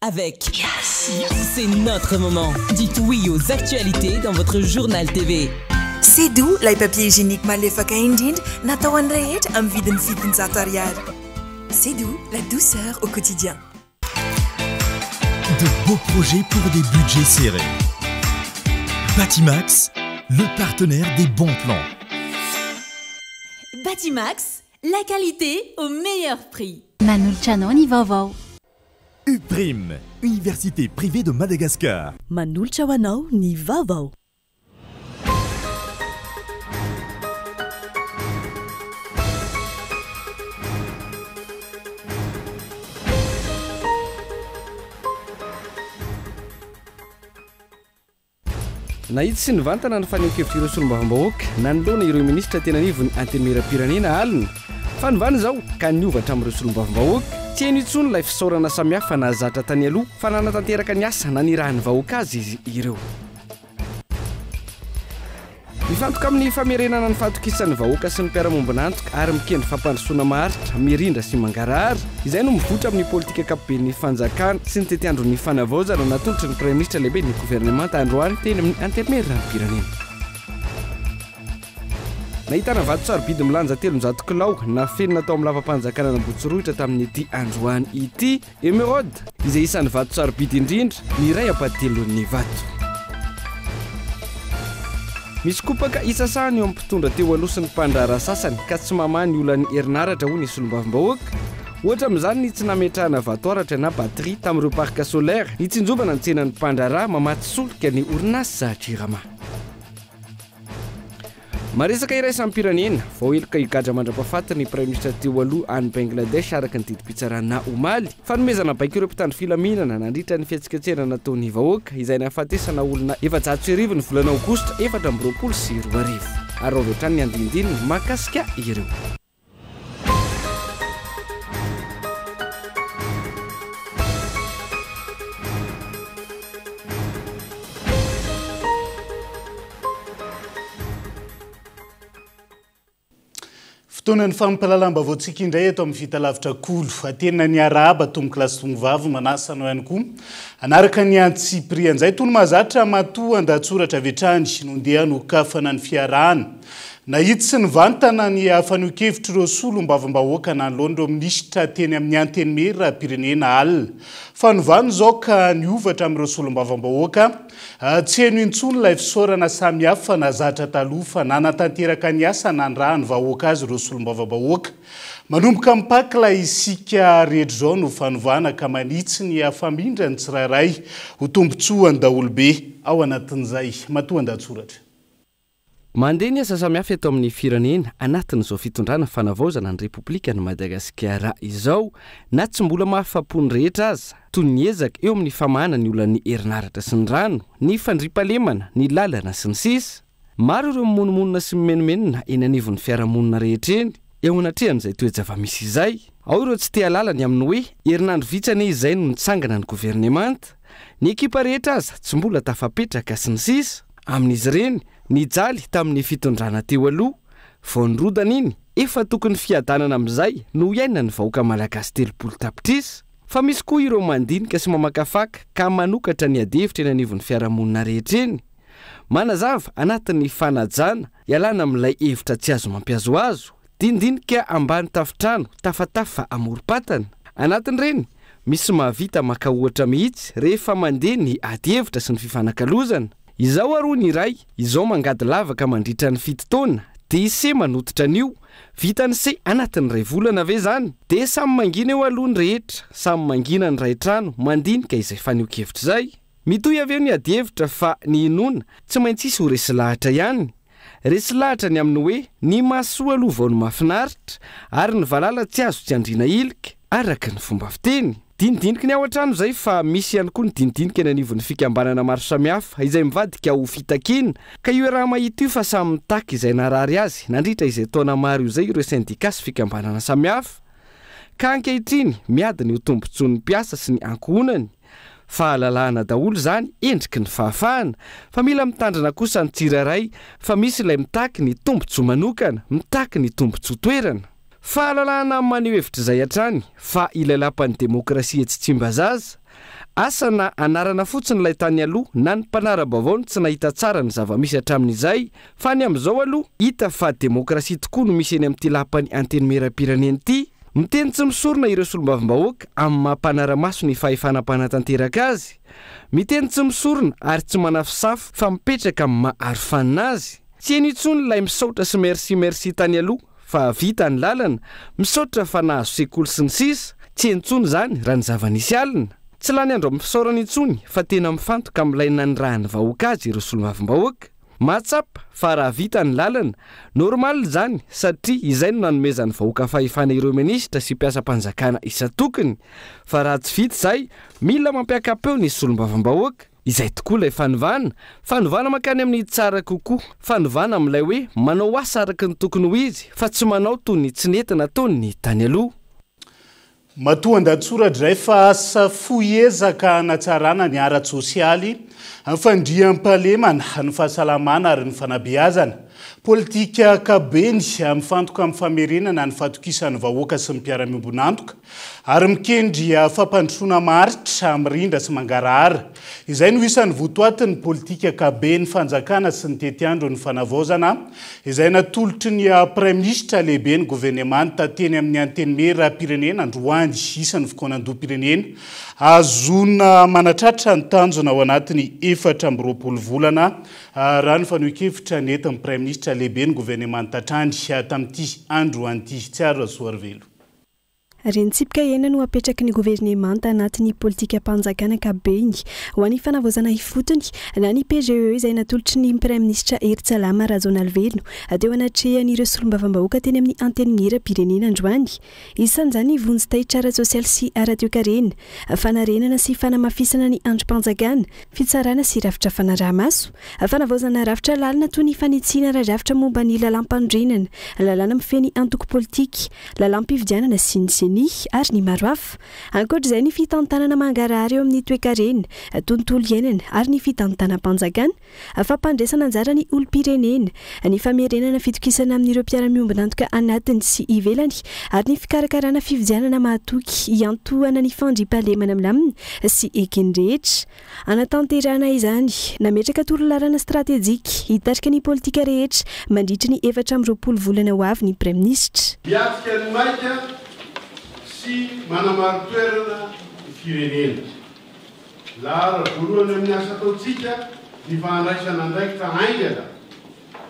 Avec C'est notre moment. Dites oui aux actualités dans votre journal TV. Cédou, ilay papier hygiénique malefaka indrindra natao an'ny rehetra amin'ny vidiny 700 ariary. Cédou, la douceur au quotidien. De beaux projets pour des budgets serrés. Batimax, le partenaire des bons plans. Batimax, la qualité au meilleur prix. Manolotra anao ny vaovao. UPRIM, Université privée de Madagascar. Manolotra ho anao ny vaovao. Nahitsy sy nivantana ny fanehoan-kevitr'ireo solombavambahoaka nanoloana ireo minisitra teny anivon'ny Antenimierampirenena alina. Fanovana izao ka niova hatramin'ireo solombavambahoaka. Tsy heno intsony ilay fisaorana samihafa nahazatra tany aloha fa nanatanteraka ny asa nanirahan'ny vahoaka azy izy ireo. Mifantoka amin'ny famerenana ny fahatokisan'ny vahoaka sy ny mpiara-mombon'antoka ary mikendry fampandrosoana maharitra, mirindra sy mangarahara. Izay no mivoitra amin'ny politika ankapoben'ny fanjakana sy ny tetiandron'ny fanavaozana natolotry ny Praiminisitra lehiben'ny governemanta androany teny amin'ny Antenimierampirenena. Nahitana vato sarobidy milanja 300 kilao nafenina tao amin'ny lapam-panjakana an'Ambohitsorohitra tamin'ity androany ity. Emeraude, izay isan'ny vato sarobidy indrindra, ny iray ampahatelon'ny vato. Misy kopaka isasahana eo amin'ny mpitondra teo aloha sy ny mpandraharaha sasany ka tsy mamaha ny olan'ny herinaratra hoy ny solombavambahoaka. Ohatra amin'izany ny tsy nametrahana vatoaratra na batterie tamin'ireo parc solaire, ny tsinjovana ny tsenan'ny mpandraharaha mamatsy solika ny orinasa Jirama. Maresaka iraisam-pirenena, voaheloka higadra mandra-pahafaty ny praiminisitra teo aloha any Bangladesh araka ny didim-pitsarana omaly. Fanomezana baiko ireo mpitandro filaminana nandritra ny fihetsiketsehana nataon'ny vahoaka izay nahafatesana olona 1400 ny volana aogositra 2024. Araho avy hatrany ny andinindininy mahakasika ireo. Fotoanan'ny fampahalalam-baovaontsika indray eto amin'ny Fitalavitra Kolo. Tena niarahaba tompokolahy sy tompovavy, manasa anao ihany koa hanaraka ny antsipirian'izay. Toy ny mahazatra, matoa an-dahatsoratra avy hatrany no ndeha hanokafana ny fiarahana. Nahitsy sy nivantana ny fanehoan-kevitr'ireo solombavambahoaka nanoloana ireo minisitra teny amin'ny Antenimierampirenena alina. Fanovana izao ka niova hatramin'ireo solombavambahoaka. Tsy heno intsony ilay fisaorana samihafa nahazatra taloha fa nanatanteraka ny asa nanirahan'ny vahoaka azy ireo solombavambahoaka. Manomboka mipaka ilay isika rehetra izao no fanovana ka manitsy ny famindran'ny tsirairay ho tombontsoan'ny daholobe ao anatin'izay matoandahatsoratra. Mandeha ny asa samihafa eto amin'ny firenena anatin'izao fitondrana fanavaozana ny Repoblikan'i Madagasikara izao na tsy mbola mahafapo ny rehetra aza, toy ny ezaka eo amin'ny famahana ny olan'ny herinaratra sy ny rano, ny fandriampahalemana, ny lalana sy ny sisa Maro ireo mimonomonona sy mimenomenona eny anivon'ny fiarahamonina rehetra eny, eo anatrehan'izay toe-javamisy izay. Ao ireo tsy te hahalala ny amin'ny hoe herinandro vitsy anie izay no nitsangana ny governemanta, ny ekipa rehetra aza tsy mbola tafapetraka sy ny sisa Amin'izy ireny, nijaly tamin'ny fitondrana teo aloha, vao nirodana iny, efa tokony fiadanana amin'izay no iainan'ny vahoaka malagasy 30 tapitrisa. Fa misy koa ireo mandinika sy mamakafaka ka manokatra ny adihevitra eny anivon'ny fiarahamonina rehetra eny. Manazava anatin'ny fanajana, ialana amin'ilay hevitra tsy azo mampihazohazo, Dinidinika ambany tafontrano, tafatafa amorom-patana. Anatin'ireny, misy mahavita maka ohatra mihitsy rehefa mandeha ny adihevitra sy ny fifanakalozana. Izao ary hoy ny iray, izao mangady lavaka mandritra ny fito taona, dia ise manototra an'io, vitan'ise anatin'ny iray volana ve izany? Dia samy mangina eo aloha ny rehetra, samy mangina ny iray trano mandinika izay fanehoan-kevitra izay. Mitohy avy eo ny adihevitra fa ny inoana tsy maintsy hisy ho resy lahatra ihany. Resy lahatra ny amin'ny hoe ny mahasoa aloha vao ny mahafinaritra ary ny valala tsy azo tsy andriana ilika, araka ny fomba fiteny. Dinidiniky ny ao an-trano izay fa misy ihany koa ny dinidinika eny anivon'ny fikambanana maro samihafa izay mivadika ho fitakiana ka io iaraha-mahita io fa samy mitaky izay naharary azy nandritra izay taona maro izay ireo sendika sy fikambanana samihafa ka ankehitriny miady ny ho tombontsoan'ny mpiasa sy ny ankohonany. Fahalalahana daholo izany endriky ny fahafahana, fa mila mitandrina kosa ny tsirairay fa misy ilay mitaky ny tombotsoa manokana, mitaky ny tombotsoa toerana. Fahalalahana maneho hevitra izay hatrany fa ilay lapan'ny demokrasia etsy Tsimbazaza. Asa na anarana fotsiny ilay tany aloha na ny mpanara-baovao no tsy nahita tsara ny zava-misy hatramin'izay fa ny amin'izao aloha hita fa demokrasia tokoa no misy eny amin'ity lapan'ny Antenimierampirenena ity. Miteny tsy misorona ireo solombavambahoaka amin'ny maha mpanara-maso ny fahefana mpanatanteraka azy. Miteny tsy misorona ary tsy manafosafo fa mipetraka amin'ny maha arofanina azy. Tsy heno intsony ilay misaotra sy merci merci tany aloha fa vita ny lalana, misaotra fa nahazo sekoly sy ny sisa Tsy heno intsony izany raha ny zava-nisy alina. Tsy lany andro amin'ny fisaorana intsony fa tena mifantoka amin'ilay nanirahan'ny vahoaka azy ireo solombavambahoaka. Mahatsapa fa raha vita ny lalana, normal izany satria izay no nanomezan'ny vahoaka fahefana ireo minisitra sy mpiasam-panjakana isan-tokony. Fa raha tsy vita izay, mila mampiaka-peo ny solombavambahoaka. Izay tokoa ilay fanovana, fanovana mankany amin'ny tsara kokoa, fanovana amin'ilay hoe manao asa araka ny tokony ho izy fa tsy manao toy ny tsy nety nataon'ny tany aloha. Matoa an-dahatsoratra izay fa asa fohy ezaka hanatsarana ny ara-tsosialy, ny fandriampahalemana, ny fahasalamana ary ny fanabeazana. Politika ankapobeny mifantoka amin'ny famerenana ny fahatokisan'ny vahoaka sy ny mpiara-miombon'antoka ary mikendry fampandrosoana maharitra, mirindra sy mangarahara. Izay no isan'ny votoatin'ny politika ankapoben'ny fanjakana sy ny tetiandron'ny fanavaozana izay natolotry ny Praiminisitra lehiben'ny governemanta teny amin'ny Antenimierampirenena androany. Isan'ny fikaonandoham-pirenena ahazoana manatratra ny tanjona ao anatin'ny 24 volana raha ny fanehoan-kevitra nentin'ny Praiminisitra lehiben'ny governemanta hatrany tamin'ity androany ity. Tsiaro Rasoarivelo. Renitsipika enina no apetraky ny governemanta anatin'ny politikam-panjakana ankapobeny ho an'ny fanavaozana ifotony na ny PGE izay natolotry ny Praiminisitra Heritsalama Rajaonarivelo teo anatrehan'ireo solombavambahoaka teny amin'ny Antenimierampirenena androany. Isan'izany ny vonjy taitra ara-tsosialy sy ara-toekarena, fanarenana sy fanamafisana ny andrim-panjakana, fitsarana sy rafitra fanaraha-maso, fanavaozana rafitra lalina toy ny fanitsiana ara-drafitra momba ny lalàmpanorenana, lalàna mifehy ny antoko politika, lalàm-pifidianana sy ny ceni ary ny maro hafa. Ankoatra izay ny fitantanana mangarahara eo amin'ny toekarena, tontolo iainana ary ny fitantanam-panjakana, fampandresana anjara ny olom-pirenena, ny famerenana fitokisana amin'ireo mpiara-miombon'antoka anatiny sy ivelany ary ny fikarakarana fifidianana mahatoky hiantohana ny fandriampahalemana milamina sy eken'ny rehetra. Hanatanterahana izany, nametraka torolalana stratejika hitarika ny politika rehetra mandritry ny 24 volana ho avy ny Praiminisitra. Miatrika ny maika sy manamari-toerana ny firenena. Lahara voalohany amin'ny asa ataontsika ny fahandraisana andraikitra haingana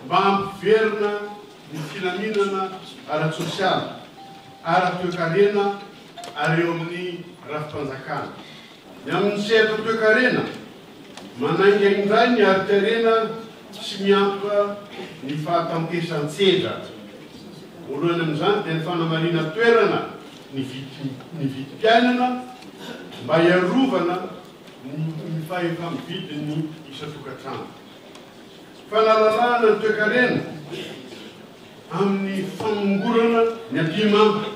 mba hampiverina ny filaminana ara-tsosialy, ara-toekarena ary eo amin'ny rafi-panjakana. Ny amin'ny sehatra toekarena, manainga indray ny harin-karena sy miantoka ny fahatantesan-tsedra. Voalohany amin'izany dia ny fanamarinan-toerana ny ny vidim-piainana mba hiarovana ny fahefa-mividin'ny isan-tokantrano. Fanalalahana ny toekarena amin'ny famongorana ny ampihimamba.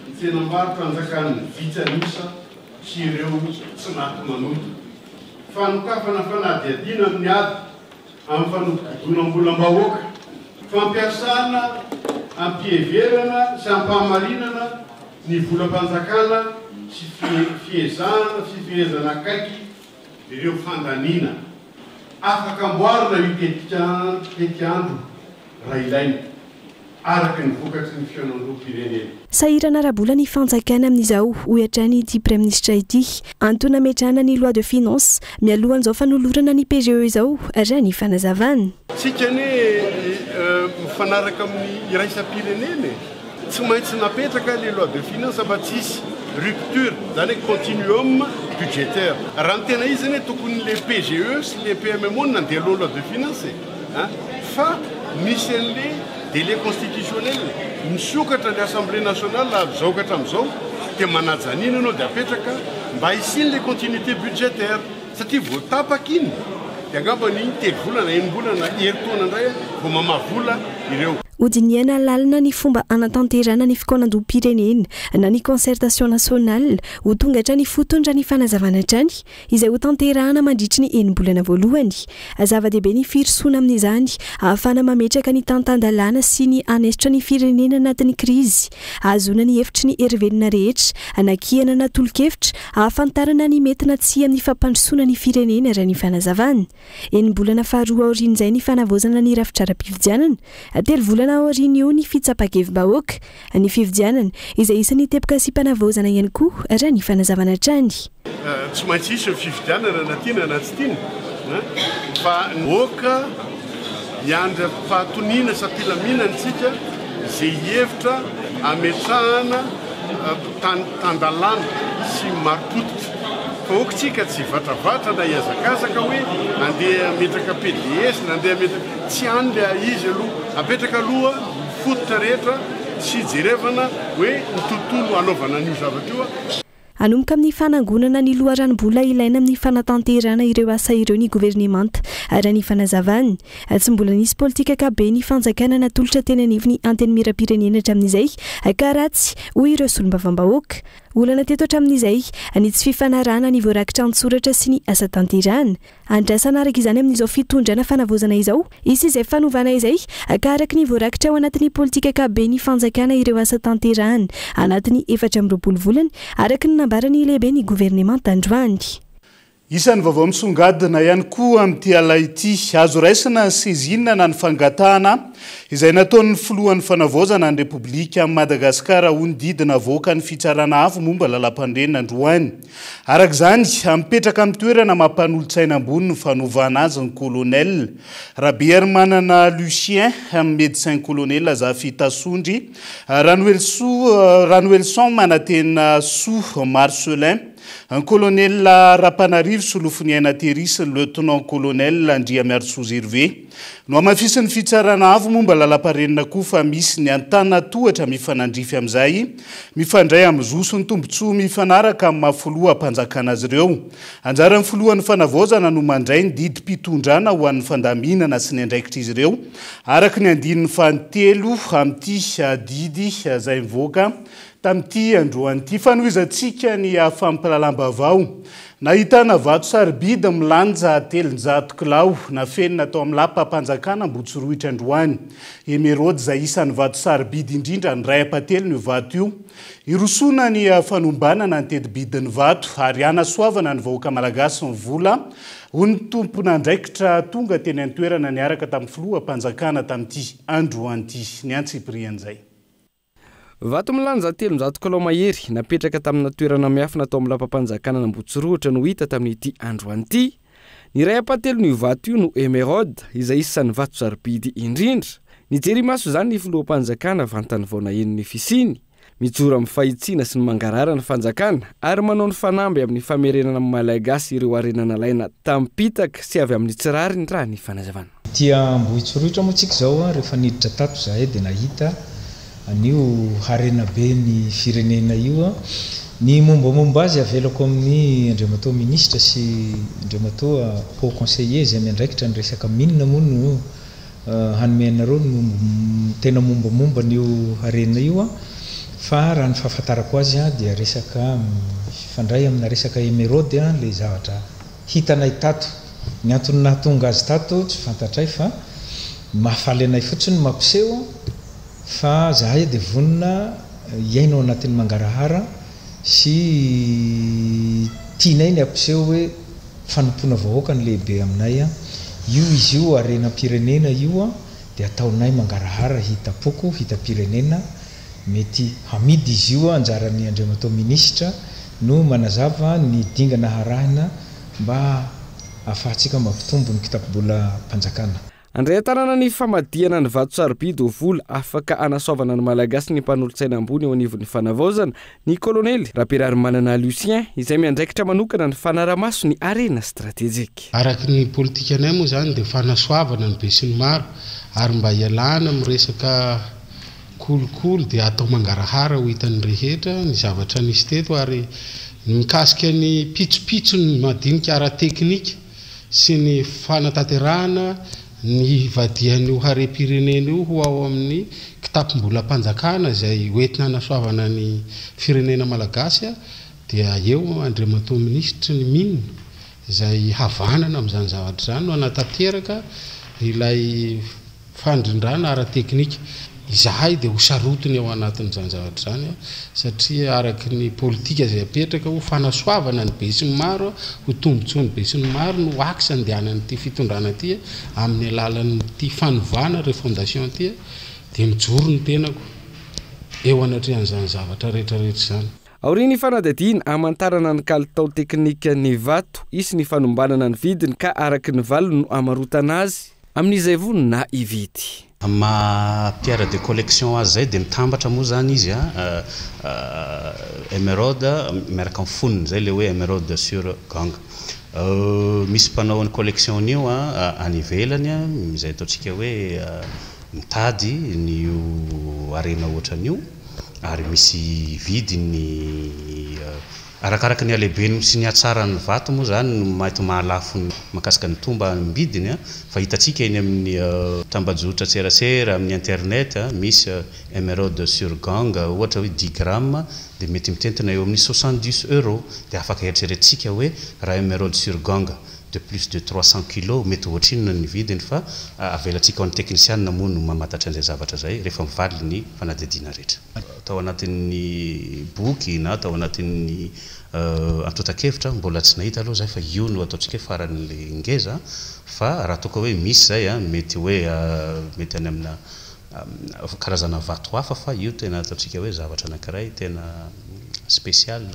Ny tsenam-barotra anjakan'ny vitsy an'isa sy ireo tsy maty manota. Fanokafana fanadihadiana amin'ny ady amin'ny fanodikodonam-bolam-bahoaka. Fampiasana am-piheverana sy am-pahamarinana ny volam-panjakana sy fiezahana fifehezana akaiky ireo fandaniana. Afaka amboarina io tetikandro raha ilaina. araka ny vokatry ny fihaonandoham-pirenena. Sahirana ara-bola ny fanjakana amin'izao, hoy hatrany ity Praiminisitra ity. Antony nametrahana ny loi de finances mialohan'izao fanolorana ny PGE izao, raha ny fanazavana. Tsika anie mifanaraka amin'ny iraisam-pirenena e! Tsy maintsy napetraka le loi de finances mba tsy hisy rupture, zany hoe continuum budgétaire. Raha ny tena izy anie tokony le PGE sy le PMMO no nandeha aloha loi de finances e! Fa misy an'le délai constitutionnel, misokatra ny assemblée nationale avy izao ka hatramin'izao dia manaja an'iny ianao dia apetraka mba hisian'le continuité budgétaire satria vao tapaka iny dia angamba ny telo volana, enim-bolana, herintaona indray vao mamaha vola ireo. Hodinihana lalina ny fomba hanatanterahana ny fikaonandoham-pirenena na ny concertation nationale ho tonga hatrany ifotony raha ny fanazavana hatrany izay hotanterahana mandritry ny enim-bolana voalohany. Zava-dehibe ny firosoana amin'izany ahafahana mametraka ny tantan-dalàna sy ny hanesotra ny firenena anatin'ny krizy, ahazoana ny hevitry ny herivelona rehetra na kiana na tolo-kevitra ahafantarana ny mety na tsia amin'ny fampandrosoana ny firenena raha ny fanazavana. Enim-bolana faharoa aorian'izay ny fanavaozana ny rafitra ara-pifidianana. 3 volana aorian'io ny fitsapan-kevi-bahoaka. Ny fifidianana, izay isan'ny teboka asiam-panavaozana ihany koa, raha ny fanazavana hatrany. Tsy maintsy hisy ny fifidianana na tiana na tsy tiana fa aoka hiandry am-pahatoniana sy am-pilaminana isika izay hevitra ametrahana tany tan-dalàna sy marim-pototra fa aoka isika tsy hivatravatra na hihazakazaka hoe andeha hametraka pds na andeha hametraka, tsy any le izy aloha, apetraka aloha ny fototra rehetra sy jerevana hoe ny tontolo hanaovana an'io zavatra io. Hanomboka amin'ny fanangonana ny loharanom-bola ilaina amin'ny fanatanterahana ireo asa ireo ny governemanta, raha ny fanazavany. Tsy mbola nisy politika ankapoben'ny fanjakana natolotra teny anivon'ny Antenimierampirenena hatramin'izay ka ratsy, hoy ireo solombavambahoaka. Olana teto hatramin'izay ny tsy fifanarahana ny voarakitra an-tsoratra sy ny asa tanterahana. Andrasana araka izany amin'izao fitondrana fanavaozana izao, hisy izay fanovana izay ka araka ny voarakitra ao anatin'ny politika ankapoben'ny fanjakana ireo asa tanterahana anatin'ny 24 volana, araka ny nambaran'ny lehiben'ny governemanta androany. Isan'ny vaovao misongadina ihany koa amin'ity alina ity, azo raisina ny saisine na ny fangatahana izay nataon'ny filohan'ny fanavaozana ny Repoblikan'i Madagasikara ho ny didy navoakan'ny Fitsarana Avo momba Lalampanorenana androany. Araka izany, mipetraka amin'ny toerana maha mpanolotsaina ambony ny fanovana azy ny Colonel Rabearimanana Lucien, Médecin Colonel Zafitasondry Ranoelisoa, Ranoelison Manantenasoa Marcelin, Colonel Rapanarivo Solofoniaina Thierry sy Lieutenant Colonel Andriamiarisoa Gervais. Nohamafisin'ny Fitsarana Avo momba Lalamparenina koa fa misy ny antanatohatra mifanandrify amin'izay, mifandray amin'ny zo sy ny tombontsoa mifanaraka amin'ny maha filoham-panjakana azy ireo. Anjaran'ny filohan'ny Fanavaozana no mandray ny didim-pitondrana ho an'ny fandaminana sy ny andraikitr'izy ireo, araka ny andininy fahatelo amin'ity didy izay nivoaka tamin'ity androany ity. Fanohizantsika ny fampahalalam-baovao. Nahitana vato sarobidy milanja 300 kilao nafenina tao amin'ny lapam-panjakana Ambohitsorohitra androany. Emeraude izay isan'ny vato sarobidy indrindra ny iray ampahatelony io vato io. Hirosoana ny fanombanana ny teti-bidin'ny vato ary hanasoavana ny vahoaka malagasy ny vola, hoy ny tompon'andraikitra tonga teny an-toerana niaraka tamin'ny filoham-panjakana tamin'ity androany ity. Ny antsipirian'izay. Vato milanja 300 kilao mahery, napetraka tamina toerana miafina tao amin'ny lapam-panjakana an'Ambohitsorohitra no hita tamin'ity androany ity. Ny iray ampahatelon'io vato io no émeraude, izay isan'ny vato sarobidy indrindra. Nijery imaso izany ny filoham-panjakana vantany vao naheno ny fisiany. Mijoro amin'ny fahitsiana sy ny mangarahara ny fanjakana ary manao ny fanamby amin'ny famerenana amin'ny Malagasy ireo harena nalaina tamim-pitaka sy avy amin'ny tsy rariny raha ny fanazavana. Ety Ambohitsorohitra moa tsika izao, rehefa niditra tato izahay dia nahita an'io harena be ny firenena io. Ny mombamomba azy avelako amin'ny Andriamatoa Minisitra sy Andriamatoa Haut Conseiller izay miandraikitra ny resaka mine moa no hanome anareo ny tena mombamomba an'io harena io fa raha ny fahafantarako azy dia resaka mifandray amina resaka emeraude ilay zavatra hitanay tato. Ny antony nahatonga azy tato tsy fantatray fa ny mahafaly anay fotsiny ny mampiseho fa zahay dia vonona hiaina ao anatin'ny mangarahara sy tianay ny hampiseho hoe fanompoana vahoaka no lehibe aminay. Io izy io harenam-pirenena io dia ataonay mangarahara hitam-poko, hitam-pirenena, mety hamidy izy io, anjaran'ny Andriamatoa Minisitra no manazava ny dingana harahina mba ahafahantsika mampitombo ny kitapom-bolam-panjakana. Handray an-tanana ny famadihana ny vato sarobidy ho vola afaka hanasoavana ny Malagasy ny mpanolotsaina ambony eo anivon'ny Fanavaozana, ny Kolonely Raberarimanana Lucien, izay miandraikitra manokana ny fanaramaso ny harena stratejika. Araka ny politikanay moa izany dia fanasoavana ny besinimaro ary mba hialana amin'ny resaka Kolikoly dia atao mangarahara ho hitan'ny rehetra ny zavatra nisy teto ary ny mikasika ny pitsopitsony madinika ara-teknika sy ny fanatanterahana Ny hivadihan'io harem-pirenena io ho ao amin'ny kitapom-bolam-panjakana izay hoentina hanasoavana ny firenena malagasy dia eo Andriamatoa Minisitry ny Mines izay havanana amin'izany zavatra izany no hanatanteraka ilay Fandrindrana ara-teknika. Izahay dia ho sarotiny ao anatin'izany zavatra izany satria araka ny politika izay apetraka ho fanasoavana ny besinimaro, ho tombotsoan'ny besinimaro no axe andehanan'ity fitondrana ity amin'ny alalan'ity fanovana refondation ity dia mijoro ny tenako eo anatrehan'izany zavatra rehetra rehetra izany. Aorian'ny fanadihadiana hamantarana ny kalitao teknikan'ny vato, hisy ny fanombanana ny vidiny ka araka ny valiny no hamarotana azy amin'izay vonona hividy. Amin'ny maha pierre de collection azy izay dia mitambatra moa izany izy an, emeraude miaraka amin'ny fonony, izay ilay hoe emeraude sur gang. Misy mpanao ny collection an'io an any ivelany izay ataontsika hoe mitady an'io harena ohatran'io ary misy vidiny arakaraka ny halehibeny sy ny hatsaran'ny vato moa izany no mety mahalafo ny mahakasika ny tombam-bidiny fa hitantsika eny amin'ny tambajotran-tserasera amin'ny internet misy emeraude sur gang ohatra hoe dix grammes dia mety mitentina eo amin'ny soixante-dix euros dia afaka eritreretintsika hoe raha emeraude sur gang de plus de 300 kilos mety ohatrinona ny vidiny fa avelantsika ho an'ny teknisianina moa no mamantatra an'izay zavatra izay rehefa mivaly ny fanadihadiana rehetra. Tao anatin'ny boky na tao anatin'ny antontan-kevitra mbola tsy nahita aloha izahay fa io no ataontsika hoe faran'ilay ngeza fa raha toa ka hoe misy izay mety hoe mety any amina karazana vato hafa fa io tena ataontsika hoe zavatra anankiray tena spécial.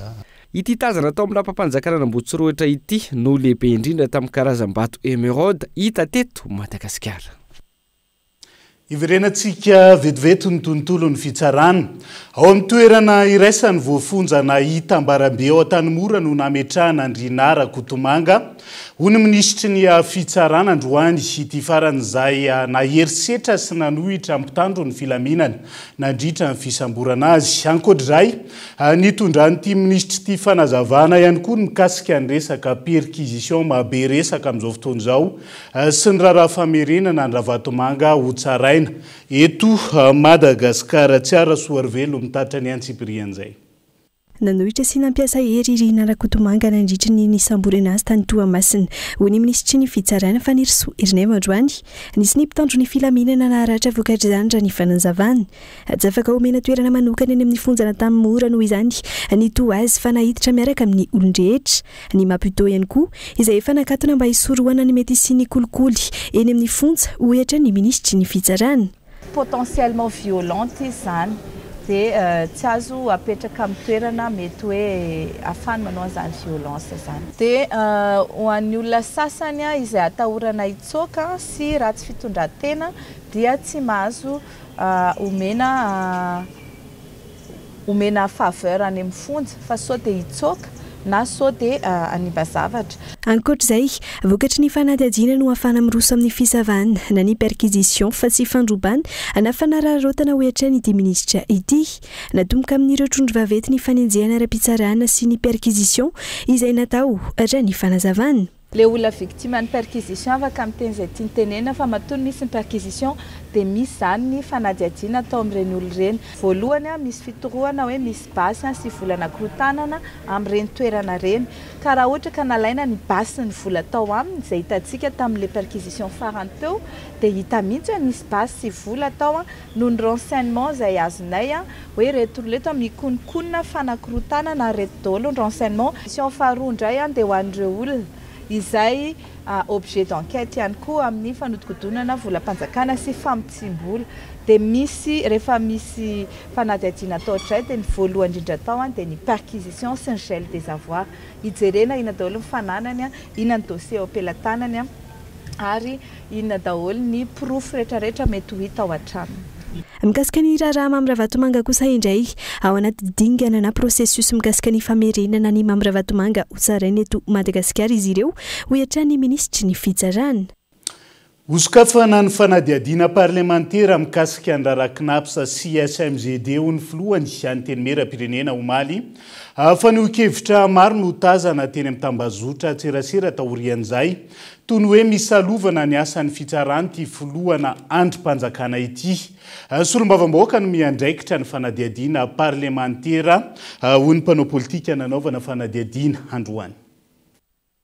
Ity tazana tao amin'ny lapam-panjakanan'Ambohitsorohitra ity no lehibe indrindra tamin'ny karazam-bato émeraude hita teto Madagasikara. Hiverenantsika vetivety ny tontolon'ny fitsarana. Ao amin'ny toerana iraisan'ny voafonja na hitambarambe ao Antanimora no nametrahana an-dry Rinah Rakotomanga ho ny minisitry ny fitsarana androany. Ity farany izay nahery setra sy nanohitra mpitandro ny filaminana nandritra ny fisamborana azy. Ankoatr'izay, Nitondran'ity minisitry ity fanazavana ihany koa ny mikasika ny resaka perquisition mahabe resaka amin'izao fotoana izao sy ny raharaha famerenana an-dRavatomanga hotsaraina eto Madagasikara. Tsiara Soarivelo mitatitra ny antsipirian'izay. Nanohitra sy nampiasa hery i Rinah Rakotomanga nandritry ny nisamborana azy tany Toamasina, hoy ny minisitry ny Fitsarana, Fanirisoa Ernaivo androany. Nisy ny mpitandro ny filaminana naharatra vokatr'izany raha ny fanazavana. Tsy afaka omena toerana manokana eny amin'ny fonjan'Antanimora noho izany ny toa azy fa naiditra miaraka amin'ny olon-drehetra. Ny Maputo ihany koa izay efa nakatona mba hisorohana ny mety hisian'ny kolikoly eny amin'ny fonja, hoy hatrany ny minisitry ny fitsarana. Potentiellement violente izy izany dia tsy azo apetraka amin'ny toerana mety hoe ahafahany manao an'izany violence izany. Dia ho an'ny olona sasany izay atahorana hitsoaka sy ratsy fitondran-tena dia tsy mahazo omena omena faveur any amin'ny fonja fa sao dia hitsoaka na sao dia hanimba zavatra. Ankoatra izay, vokatry ny fanadihadiana no ahafahana miroso amin'ny fisavana na ny perquisition fa tsy fandrobana na fanararaotana hoy hatrany ity minisitra ity. Natomboka amin'ireo trondro vaventy ny fanenjehana ara-pitsarana sy ny perquisition izay natao, raha ny fanazavana. Le olona victime ny perquisition afaka miteny izay tiany tenenina fa matoa misy ny perquisition dia misy izany ny fanadihadiana atao amin'ireny olona ireny. Voalohany misy fitorohana hoe misy basy sy vola nakorontanana amin'ireny toerana ireny. Ka raha ohatra ka nalaina ny basy sy ny vola tao aminy izay hitantsika tamin'ilay perquisition farany teo dia hita mihitsy hoe nisy basy sy vola tao noho ny renseignement izay azonay hoe ireto olona ireto mikononkonona fanakorontanana ary ireto daholo ny renseignement. Mission faharoa indray dia ho an'ireo olona izay objet d'enquête ihany koa amin'ny fanodikodonana volam-panjakana sy famotsiam-bola. Dia misy rehefa misy fanadihadiana atao ohatr'izay dia ny voalohany indrindra atao dia ny perquisition sy ny gel des avoirs. Hijerena inona daholo ny fananany, inona ny dossier eo am-pelatanany. ary inona daholo ny porofo retraretra mety ho hita ao an-tranony. Mikasika ny raharaha Mamy Ravatomanga kosa indray, ao anaty dingana na processus mikasika ny famerenana an'i Mamy Ravatomanga hotsaraina eto Madagasikara izy ireo, hoy hatrany ny minisitry ny Fitsarana. Hosokafana ny fanadihadiana parlemantera mikasika ny raharaha Cnaps sy SMGD, hoy ny filohan'ny Antenimierampirenena omaly. Fanehoan-kevitra maro no tazana teny amin'ny tambazotran-tserasera taorian'izay. Toy ny hoe misalovana ny asan'ny fitsarana ity filohana andrim-panjakana ity. Solombavambahoaka no miandraikitra ny fanadihadiana parlemantera, hoy ny mpanao politika nanaovana fanadihadiana androany.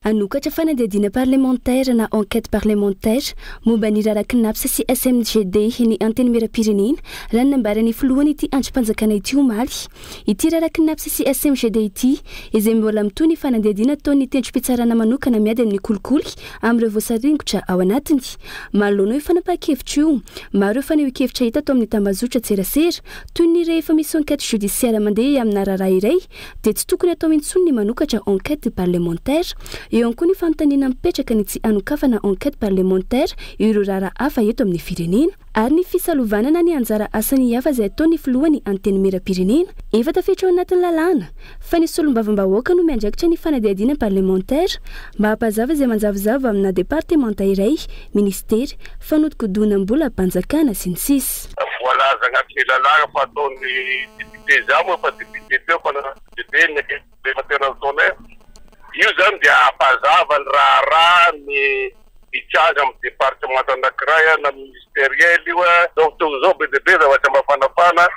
Hanokatra fanadihadiana parlemantera na enquête parlementaire momba ny raharaha Cnaps sy SMGD ny Antenimierampirenena, raha ny nambaran'ny filohan'ity andrim-panjakana ity omaly. Ity raharaha Cnaps sy SMGD ity, izay mbola mitohy ny fanadihadiana ataon'ny tendrom-pitsarana manokana miady amin'ny kolikoly amin'ireo voasaringotra ao anatiny. Manoloana io fanapahan-kevitra io, maro ireo fanehoan-kevitra hita tao amin'ny tambazotran-tserasera, toy ny rehefa misy enquête judiciaire mandeha amina raharaha iray, dia tsy tokony atao intsony ny manokatra enquête parlementaire. Eo ihany koa ny fanontaniana mipetraka ny tsy hanokafana enquête parlementaire ireo raharaha hafa eto amin'ny firenena. Ary ny fisalovanana ny anjara asan'ny hafa izay ataon'ny filohan'ny Antenimierampirenena. Efa tafiditra ao anatin'ny lalàna fa ny solombavambahoaka no miandraikitra ny fanadihadiana parlementaire mba hampazava izay manjavozavo amina departemanta iray, minisitery, fanodikodonam-bolam-panjakana, sy ny sisa. Voalaza agnatin'ny lalàna fa ataon'ny Député za moa efa député teo fa député ny efa tena nataonay io zany dia hampazava ny raharaha ny mitranga amin'ny département anakiray na ministeriel io a, zao fotoana izao be dia be zavatra mafanafana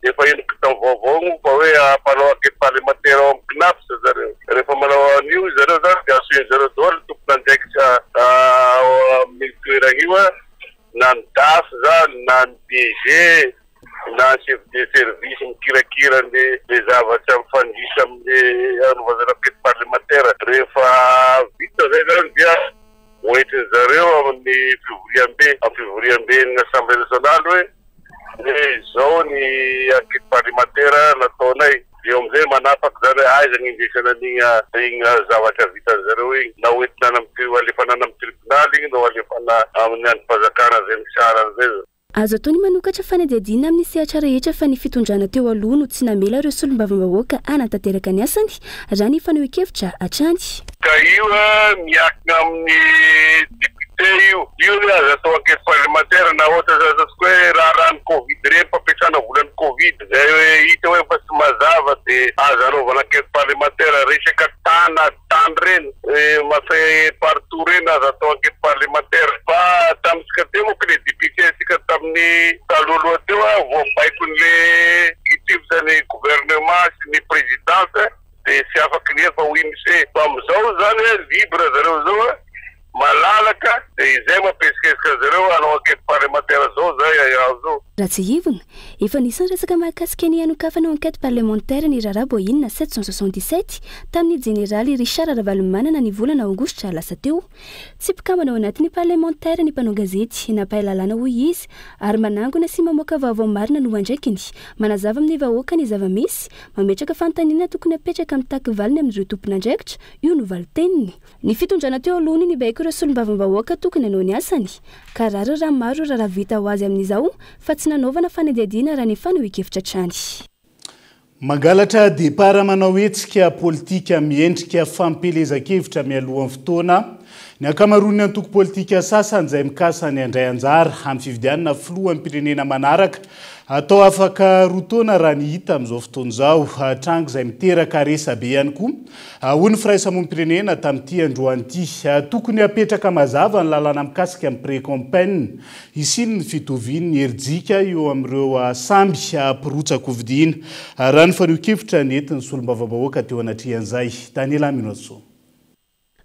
efa henoko tamin'ny vaovao moa fa hoe mpanao enquête parlementaire ao amin'ny CNAPS zareo, rehefa manao an'io zareo zany dia antsoin zareo daholo ny tompon'andraikitra ao amin'io toerana io a, na ny DAF zany na ny DG na ny chef de service mikirakira ny le zavatra mifandiso amin'ny hanaovana enquête parlementaire. Rehefa vita zay zany dia hoentin zareo amin'ny fivoriambe, amin'ny fivoriamben'ny assemblée nationale hoe hoe izao ny enquête parlementaire nataonay. Dia eo amin'izay manapaka izany hoe aiza ny indesana an'igny igny zavatra vitan-zareo igny, na hoentina any amin'ny ho alefana any amin'ny tribonaly igny na ho alefana amin'ny andrim-panjakana izay mitsara an'izay. Azo atao ny manokatra fanadihadiana amin'ny sehatra rehetra fa ny fitondrana teo aloha no tsy namela ireo solombavambahoaka hanatanteraka ny asany, raha ny fanehoan-kevitra hatrany. Ka io miankina amin'ny député io. Io anie aza atao enquête parlementaire na ohatra zany ataontsika hoe raharahan'ny covid ireny fampiasana volan'ny covid zay hoe hita hoe efa tsy mazava de aza anaovana enquête parlementaire resaka tana tany reny mafy partout reny aza atao enquête parlementaire fa tamintsika teo manko le député antsika tamin'ny talohaloha teo voabaikon'le exécutif ny gouvernement sy ny présidence de tsy afaky ny efa oui monsieur fa amizao zany hoe libre zareo zao a malalaka de izay mampihesikesika anzareo hanao enquete parlementaire zao zay aho zao. Raha tsiahivina, efa nisy ny resaka mahakasika ny hanokafana enquête parlementaire ny raharaha Boeing 777 tamin'ny jeneraly Richard Ravalomanana ny volana aogositra lasa teo. Tsy mpikambana ao anatin'ny parlementaire ny mpanao gazety na mpahay lalàna hoy izy ary manangona sy mamoaka vaovao marina no andraikiny, manazava amin'ny vahoaka ny zava-misy, Mametraka fanontaniana tokony hapetraka mitaky valiny amin'ireo tompon'andraikitra, io no valin-teniny. Ny fitondrana teo aloha no nibaiko ireo solombavambahoaka tokony hanao ny asany. Ka rariny raha maro raharaha vita ho azy amin'izao fa tsy nanaovana fanadihadiana raha ny fanehoan-kevitra hatrany. Mangalatra départ manao hetsika politika miendrika fampielezan-kevitra mialohan'ny fotoana ny ankamaroan'ny antoko politika sasany izay mikasa ny handray anjara amin'ny fifidianana filoham-pirenena manaraka Atao afaka roa taona raha ny hita amin'izao fotoana izao. Tranga izay miteraka resabe ihany koa, hoy ny firaisamonim-pirenena tamin'ity androany ity. Tokony hapetraka mazava ny lalàna mikasika ny pré-campaign, hisian'ny fitovian'ny herijika eo amin'ireo samby mpirotsak'hofidiana, raha ny fanehoan-kevitra nentin'ny solombavambahoaka teo anatrehan'izay. Daniela Minoasoa.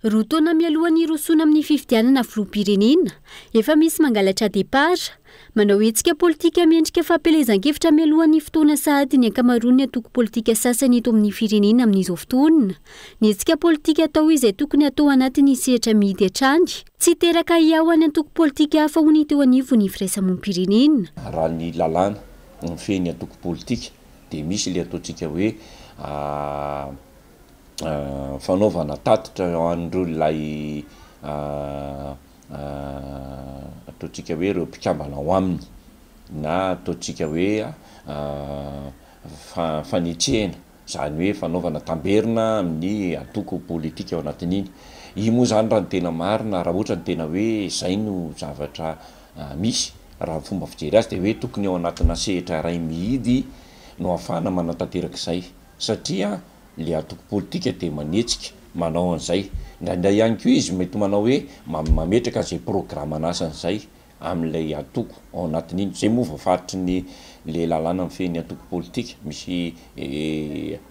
Roa taona mialohan'ny hirosoana amin'ny fifidianana filoham-pirenena, efa misy mangalatra départ. Manao hetsika politika miendrika fampielezan-kevitra mialohan'ny fotoana sahady ny ankamaroan'ny antoko politika sasany eto amin'ny firenena amin'izao fotoana. Ny hetsika politika atao izay tokony hatao anatin'ny sehatra mihidy hatrany. Tsy hiteraka ahiahy ho an'ny antoko politika hafa hoy ny teo anivon'ny firaisamonim-pirenena. Raha ny lalàna mifehy ny antoko politika dia misy ilay ataontsika hoe fanaovana tatitra ho an'ireo ilay ataontsika hoe ireo mpikambana ao aminy na ataontsika hoe fanetsehana, izany hoe fanaovana tamberina amin'ny antoko politika ao anatin'iny. Io moa izany raha ny tena marina, raha ohatra ny tena hoe izay no zavatra misy, raha ny fomba fijery azy dia hoe tokony ao anatina sehatra iray mihidy no ahafahana manatanteraka izay satria ilay antoko politika dia manetsika manao an'izay. Indraindray ihany koa izy mety manao hoe mametraka an'izay programan'asany izay amin'ilay antoko ao anatin'iny. Izay moa voafaritry ny ilay lalàna mifehy ny antoko politika, misy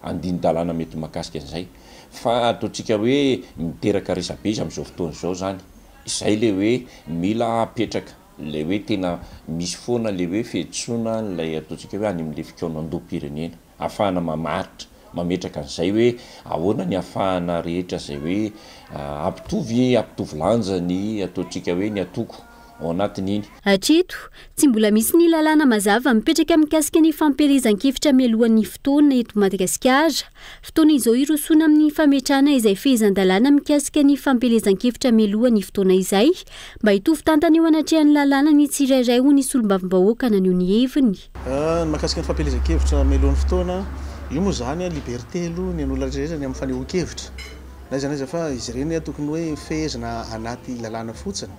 andinin-dalàna mety mahakasika an'izay. Fa ataontsika hoe miteraka resabe izy amin'izao fotoana izao izany. Izay ilay hoe mila apetraka, ilay hoe tena misy foana ilay hoe fiantsoana an'ilay ataontsika hoe any amin'ilay fikaonandoham-pirenena. Ahafahana mamaritra, mametraka an'izay hoe ahoana ny ahafahana rehetra izay hoe hampitovy, hampitovy lanja ny ataontsika hoe ny antoko ao anatin'iny. Hatreto, tsy mbola misy ny lalàna mazava mipetraka mikasika ny fampielezan-kevitra mialohan'ny fotoana eto Madagasikara. Fotoana izao hirosoana amin'ny fametrahana izay fehezan-dalàna mikasika ny fampielezan-kevitra mialoha ny fotoana izay, mba hitovy tantana eo anatrehan'ny lalàna ny tsirairay hoy ny solombavambahoaka naneho ny heviny. Ny mahakasika ny fampielezan-kevitra mialoha ny fotoana, io moa izany liberté aloha ny an'olona rehetra ny amin'ny fanehoan-kevitra na aiza na aiza fa izy ireny tokony hoe fehezina anaty lalàna fotsiny.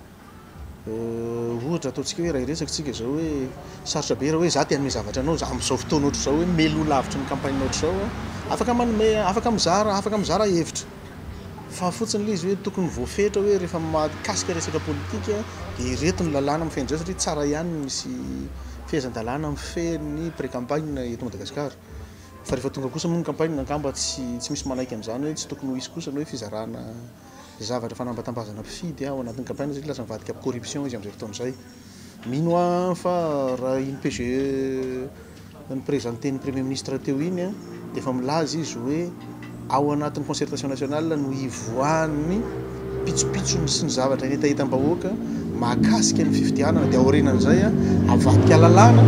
Ohatra ataontsika hoe raha hiresaka isika izao hoe sarotra be raha hoe za te hanome zavatra anao amin'izao fotoana ohatr'izao hoe mialoha lavitry ny campagne ohatr'izao aho, afaka manome, afaka mizara, afaka mizara hevitra fa fotsiny ilay izy hoe tokony voafetra hoe rehefa mahakasika resaka politika dia ireto ny lalàna mifehy an'izao satria tsara ihany ny misy fehezan-dalàna mifehy ny pré-campagne eto Madagasikara fa rehefa tonga kosa moa ny campagne angamba tsy tsy misy manaiky an'izany hoe tsy tokony ho hisy kosa ny hoe fizarana zavatra fanambatambazana mpifidy ao anatin'ny campagne satria lasa mivadika corruption izy amin'izay fotoana izay. Mino aho fa raha iny PGE ni-presenter-n'ny Premier Ministre teo iny dia efa milaza izy hoe ao anatin'ny concertation nationale no hivoahan'ny pitsopitsony sy ny zavatra hetahetam-bahoaka mahakasika ny fifidianana dia aorianan'izay avadika lalàna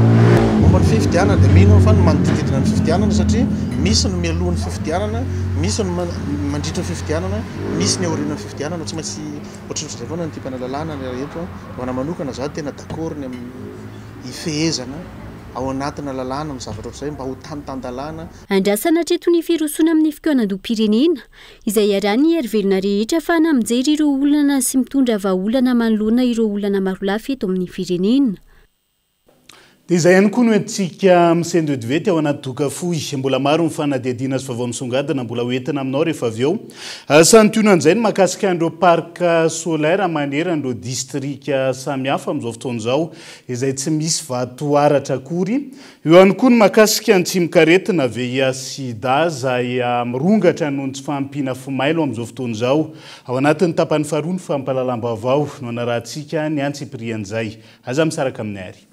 momba ny fifidianana dia mino aho fa ny manodididina ny fifidianana satria misy ny mialoha ny fifidianana, misy ny mandritra ny fifidianana, misy ny aorianan'ny fifidianana, tsy maintsy ohatrohatr'izay foana ny tipana lalàna raha eto. Ho anà manokana za tena d'accord ny amin'ny hifehezana ao anatina lalàna ny zavatra ohatr'izay mba ho tany tan-dalàna. Andrasana hatreto ny firosoana amin'ny fikaonandoham-pirenena izay iarahan'ny hery velona rehetra afahana mijery ireo olana sy mitondra vahaolana manoloana ireo olana marolafy eto amin'ny firenena. Dia izay ihany koa no entintsika misendoedivety ao anaty doka fohy. Mbola maro ny fanadihadiana sy vaovao misongadina mbola ho entina aminao rehefa avy eo. Santionan'izay ny mahakasika an'ireo parc solaire manerana ireo distrika samihafa amin'izao fotoana izao izay tsy misy vatoaratra akory. Eo ihany koa ny mahakasika ny tsimokaretina VIH sida izay mirongatra noho ny tsy fahampiana fimailo amin'izao fotoana izao. Ao anatin'ny tapany faharoa ny fampahalalam-baovao no anarahantsika ny antsipirian'izay. Aza misaraka aminay ary.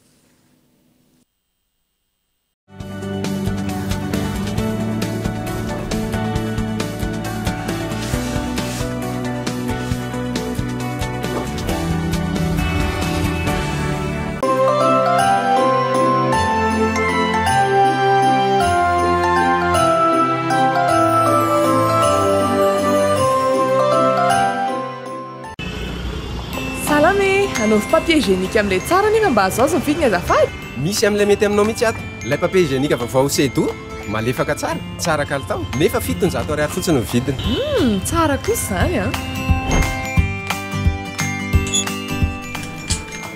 Salama e! Anaovy papier hygiénique amin'ilay tsara nefa mba azoazo ny vidiny azafady! Misy amin'ilay mety aminao mihitsy ato. Ilay papier hygiénique vaovao Sedo, malefaka tsara, tsara kalitao, nefa 700 ariary fotsiny ny vidiny. Humm, tsara kosa izany an!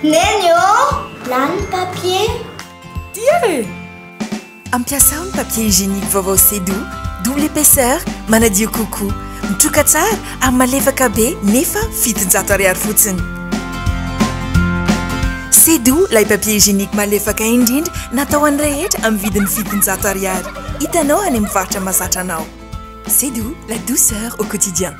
Neny ô! Lany ny papier. Tia e! Ampiasao ny papier hygiénique vaovao Sedo, double épaisseur, manadio kokoa, mitroka tsara ary malefaka be nefa 700 ariary fotsiny. Sedo, ilay papier hygiénique malefaka indrindra natao ho an'ny rehetra amin'ny vidiny 700 ariary. Hitanao any amin'ny mpivarotra mahazatra anao. Sedo, la douceur au quotidien.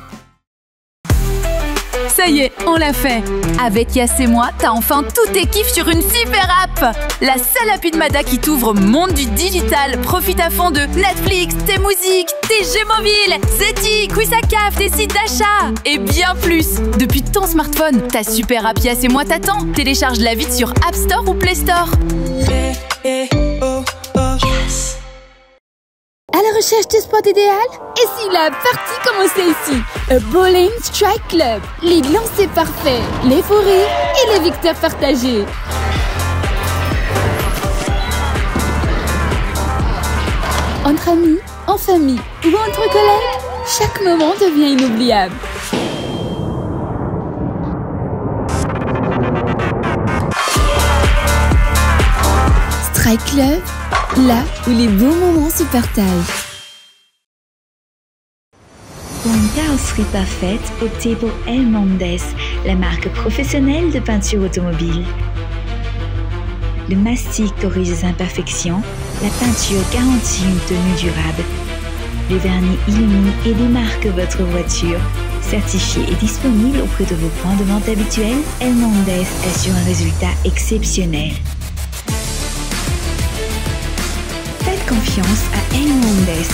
Ça y est, on l'a fait. Avec Yas et moi, t'as enfin tous tes kiffs sur une super app. La seule appli de Mada qui t'ouvre au monde du digital. Profite à fond de Netflix, tes musiques, tes jeux mobiles, Zeti, Quizakaf, tes sites d'achat et bien plus. Depuis ton smartphone, ta super app Yas et moi t'attend. Télécharge-la vite sur App Store ou Play Store. Yes. À la recherche du spot idéal? Et si la partie commençait ici? A Bowling Strike Club. Les lancers parfaits, les fous rires et les victoires partagées. Entre amis, en famille ou entre collègues, chaque moment devient inoubliable. Strike Club, là où les bons moments se partagent. Pour une carrosserie parfaite, optez pour El Mondes, la marque professionnelle de peinture automobile. Le mastic corrige les imperfections, la peinture garantit une tenue durable. Le vernis illumine et démarque votre voiture. Certifié et disponible auprès de vos points de vente habituels, El Mondes assure un résultat exceptionnel. Faites confiance à El Mondes.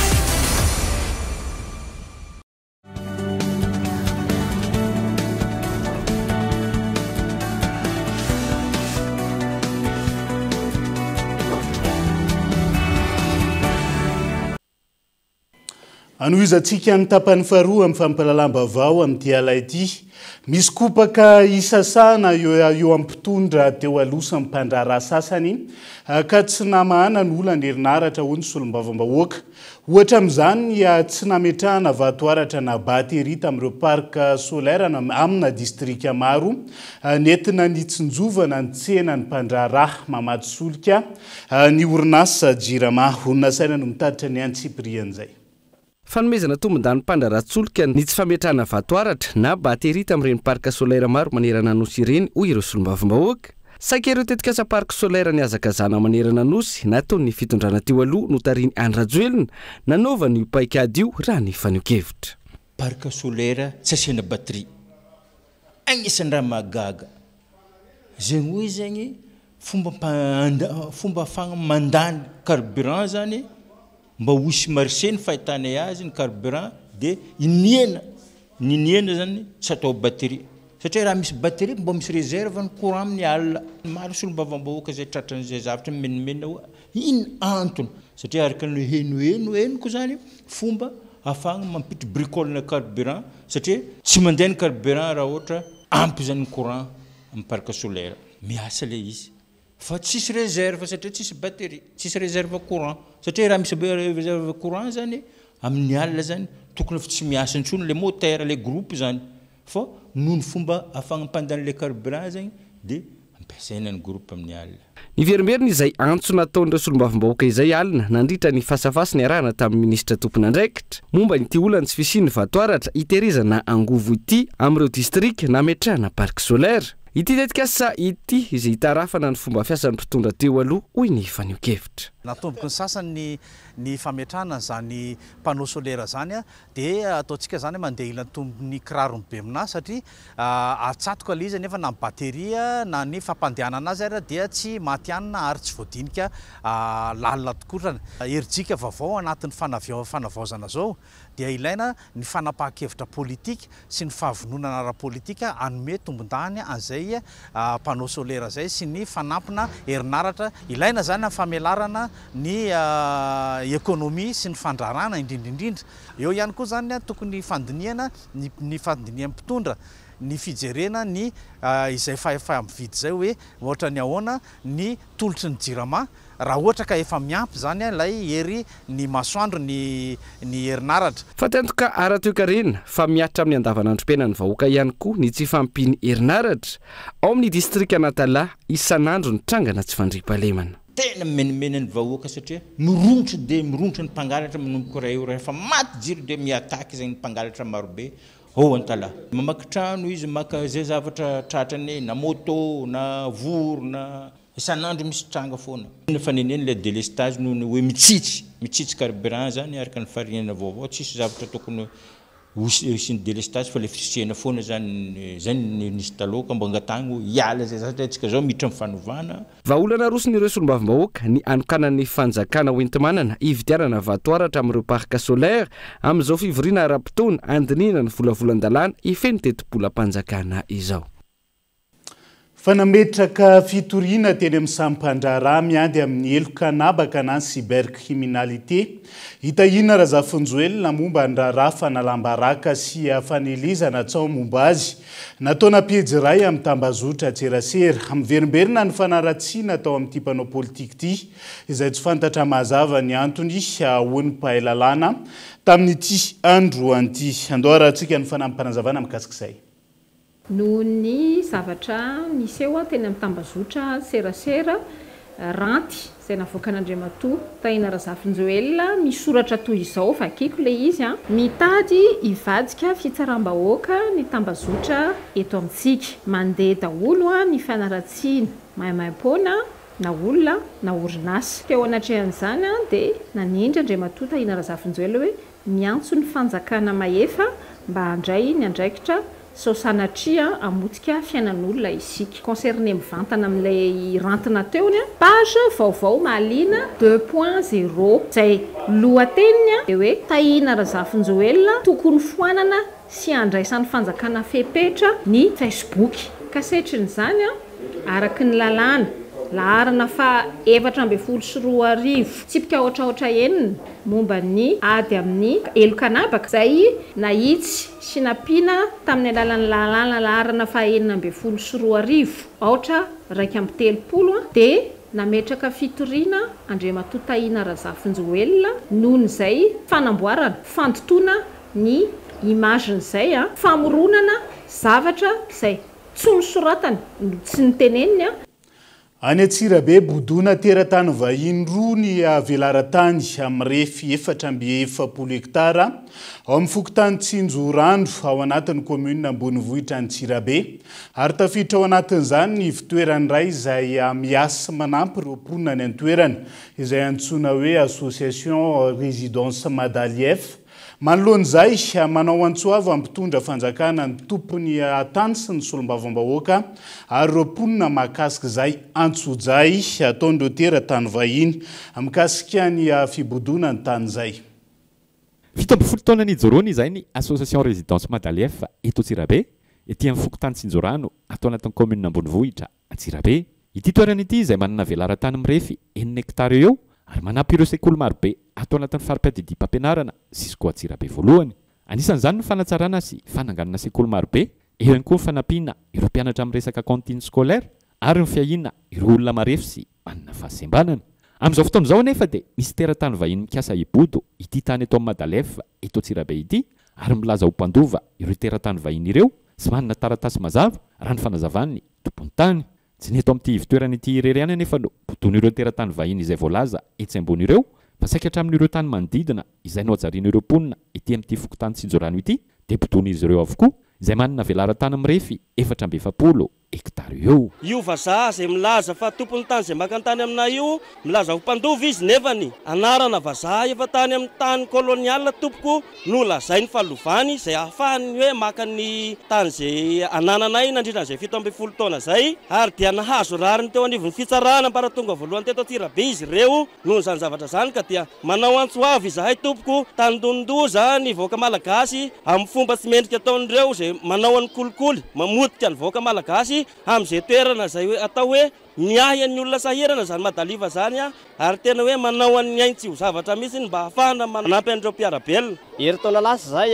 Anohizantsika ny tapany faharoa amin'ny fampahalalam-baovao amin'ity ala ity. Misy kopaka isasahana eo eo amin'ny mpitondra teo aloha sy ny mpandraharaha sasany ka tsy namahana ny olan'ny herinaratra hoy ny solombavambahoaka. Ohatra amin'izany ny tsy nametrahana vatoaratra na batterie tamin'ireo parc solaire amina distrika maro nentina nitsinjovana ny tsenan'ny mpandraharaha mamatsy solika ny orinasa Jirama. Olona saina no mitatitra ny antsipirian'izay. Fanomezana tombon-dahy mpandraharaha-tsolika ny tsy fametrahana vatoaratra na batterie tamin'ireny parc solaire maro manerana nosy ireny hoy ireo solombavambahoaka. Saika ireo tetikasa parc solaire nihazakazahana manerana nosy nataon'ny fitondrana teo aloha notarihin'i Andry Rajoelina nanaovana io paikady io raha ny fanehoan-kevitra. Parc solaire tsy asiana batterie. Agnisan'ny raha mahagaga. Zegny hoe zegny fomba fomba ahafahagna mandany carburant zany mba ho hisy marché ny fahitanay azy ny carburant de iniana, niniana zany tsy atao batterie satria raha misy batterie mba misy réserve ny courant amin'ny alina. Maro solombavambahoaka zay tratran'izay zavatra mimenomenona hoe ino antony satria araka ny henoheno henoko zany fomba ahafahagna mampiditra bricole na carburant satria tsy mandeha ny carburant raha ohatra ampy zany ny courant amin'ny parc solaire. Miasa le izy fa tsisy réserve satria tsisy batterie, tsisy réserve courant satria raha misy réserve courant zany amin'ny alina zany tokony efa tsy miasa intsony le moteur, le groupe zany fa noho ny fomba ahafahagna mpandany le carburant zegny de ampiasaina ny groupe amin'ny alina. Niverimberina izay antso nataon'ireo solombavambahoaka izay alina nandritra ny fasafasy niarahana tamin'ny minisitra tompon'andraikitra momba ity olan'ny tsy fisian'ny vatoaratra hitehirizana angovo ity amin'ireo distrika nametrahana parc solaire. Ity tetikasa ity izay hitarafana ny fomba fiasan'ny mpitondra teo aloha hoy ny fanehoan-kevitra. Natomboky ny sasany ny ny fametrahana an'izany panneau solaire izany dia ataontsika izany mandeha ilan-tombon'ny kiraron'ny Bemina satria atsatoka ilay izy nefa na ny batterie na ny fampandehanana azy ary dia tsy matihanina ary tsy voadinika lalina tokotrany. Herijika vaovao anatin'ny fanavaozana izao dia ilaina ny fanapahan-kevitra politika sy ny fahavononana ara-politika hanome tombondahiny an'izay panneau solaire izay sy ny fanampina herinaratra ilaina izany amin'ny famelarana ny ekonomia sy ny fandraharahana indrindra indrindra. Eo ihany koa izany tokony fandinihana ny ny fandinihan'ny mpitondra ny fijerena ny izay fahefa-mividy izay hoe ohatran'ny ahoana ny tolotry ny jirama raha ohatra ka efa miampy izany ilay hery ny masoandro ny ny herinaratra. Fatiantoka ara-toekarena fa mihatra amin'ny andavanandrom-piainan'ny vahoaka ihany koa ny tsy fahampian'ny herinaratra ao amin'ny distrikan'Antalaha isan'andro ny trangana tsy fandriampahalemana. Tena mimenimena ny vahoaka satria mirohotra dia mirohotra ny mpangalatra manomboka iray ora rehefa maty jiro dia mi-attaque zegny ny mpangalatra marobe ao Antalaha. Mamaky trano izy maka izay zavatra tratrany na moto na vorona. Isan'andro misy tranga foana. Efa neneny ilay délestage noho ny hoe mitsitsy, mitsitsy carburant zany araka ny farinana vaovao, tsisy zavatra tokony ho hisian'ny délestage fa le fisitrihana foana zany, zay no nisy taloha ka mba angatahina hoe hiala zay satria antsika zao miditra amin'ny fanovana. Vahaolana aroson'ireo solombavambahoaka ny hanokanan'ny fanjakana hoenti-manana hividianana vatoaratra amin'ireo parc solaire amin'izao fivoriana ara-potoana handinihina ny volavolan-dalàna hifehy ny tetibolam-panjakana izao. Fa nametraka fitoriana teny amin'ny sampan-draharaha miady amin'ny heloka an'habaka na cybercriminalité i Tahina Razafinjoelina momba ny raharaha fanalam-baraka sy fanelezana tsaho momba azy nataona pejy iray amin'ny tambazotra tserasera. Miverimberina ny fanaratsiana atao amin'ity mpanao politika ity izay tsy fantatra mazava ny antony hoy ny mpahay lalàna tamin'ity androany ity. Andao arahantsika ny fanampim-panazavana mikasika izay. Noho ny zavatra niseho teny amin'ny tambazotra serasera, ranty izay navoakan'Andriamatoa Tahina Razafinjoelina, misoratra toy izao, vakiko ilay izy an, Mitady hivadika fitsaram-bahoaka ny tambazotra eto amintsika. Mandeha daholo ny fanaratsiana maimaimpoana na olona na orinasa. Teo anatrehan'izany dia nanindry Andriamatoa Tahina Razafinjoelina hoe miantso ny fanjakana mahefa mba handray ny andraikitra sao sanatria hamotika fiainan'olona isika. Concerné mivantana amin'ilay rantina teo ny page vaovao mahaliana deux point zéro izay lohateniny dia hoe Tahina Razafinjoelina tokony foanana sy handraisan'ny fanjakana fepetra ny Facebook. Ka setrin'izany, araka ny lalàna, laharana faha 2014, tsipika aotraotra enina, momba ny ady amin'ny heloka an'habaka, izay nahitsy sy nampiana tamin'ny alalan'ny lalàna laharana faha 2016, aotra 31, dia nametraka fitoriana Andriamatoa Tahina Razafinjoelina noho ny izay fanamboarana, fandotoana ny image-n'izay a, famoronana zavatra izay tsy nosoratany no tsy noteneniny a. Any Antsirabe, Bodona, teratany vahiny roa ny velaran-tany mirefy 44 hektara ao amin'ny fokontany Tsinjorano ao anatin'ny kaominina ambonivohitra Antsirabe ary tafiditra ao anatin'izany ny ivontoerana iray izay miasa sy manampy ireo mponina any an-toerana izay antsoina hoe Association Résidence Madalief. Manoloana izay, manao antso avo amin'ny mpitondra fanjakana ny tompon'ny tany sy ny solombavambahoaka ary ireo mponina mahakasika izay antsojay ataon'ireo teratany vahiny mikasika ny fibodoana ny tany izay. 17 taona nijoroany izay ny Association Résidence Madalief eto Antsirabe, ety amin'ny fokontany Tsinjorano ato anatin'ny kaominina ambonivohitra Antsirabe. Ity toerana ity izay manana velaran-tany mirefy enina hektara eo eo ary manampy ireo sekoly marobe ato anatin'ny fari-piadidiam-pampianarana Cisco Antsirabe voalohany. Anisan'izany ny fanatsarana sy fananganana sekoly marobe, eo ihany koa ny fanampiana ireo mpianatra amin'ny resaka cantine scolaire ary ny fiahiana ireo olona marefo sy manana fahasembanana. Amin'izao fotoana izao anefa dia misy teratany vahiny mikasa hibodo ity tany eto amin'ny Madalef eto Antsirabe ity ary milaza ho mpandova ireo teratany vahiny ireo sy manana taratasy mazava raha ny fanazavan'ny tompon'ny tany. Tsy ny eto amin'ity ivon-toerana ity irery ihany anefa no bodoin'ireo teratany vahiny izay voalaza etsy ambony ireo fa saika hatramin'ireo tany manodidina izay nohajarian'ireo mponina ety amin'ity fokontany Tsinjorano ity dia bodoin'izy ireo avokoa izay manana velaran-tany mirefy 44 hektara eo. Io vazaha izay milaza fa tompon'ny tany izay maka ny tany aminay io, milaza ho mpandova izy nefany anarana vazaha efa tany amin'ny tany colonial tompoko no lazainy fa lovany izay ahafahany hoe maka ny tany izay anananay nandritra an'izay 17 taona izay ary dia nahazo rariny teo anivon'ny fitsarana ambaratonga voalohany teto Antsirabe izy ireo noho izany zavatra izany ka dia manao antso avo izahay tompoko tandindonin-doza ny vahoaka malagasy amin'ny fomba tsy mendrika ataon'ireo izay manao an'ny kolikoly mamotika ny vahoaka malagasy amin'izay toerana izay atao hoe Miahy an'ny olona sahirana izany Madaliva izany ary tena hoe manao an'ny ainy tsy ho zavatra mihitsy mba hahafahana manampy an'ireo mpiara-belona. Herintaona lasa izay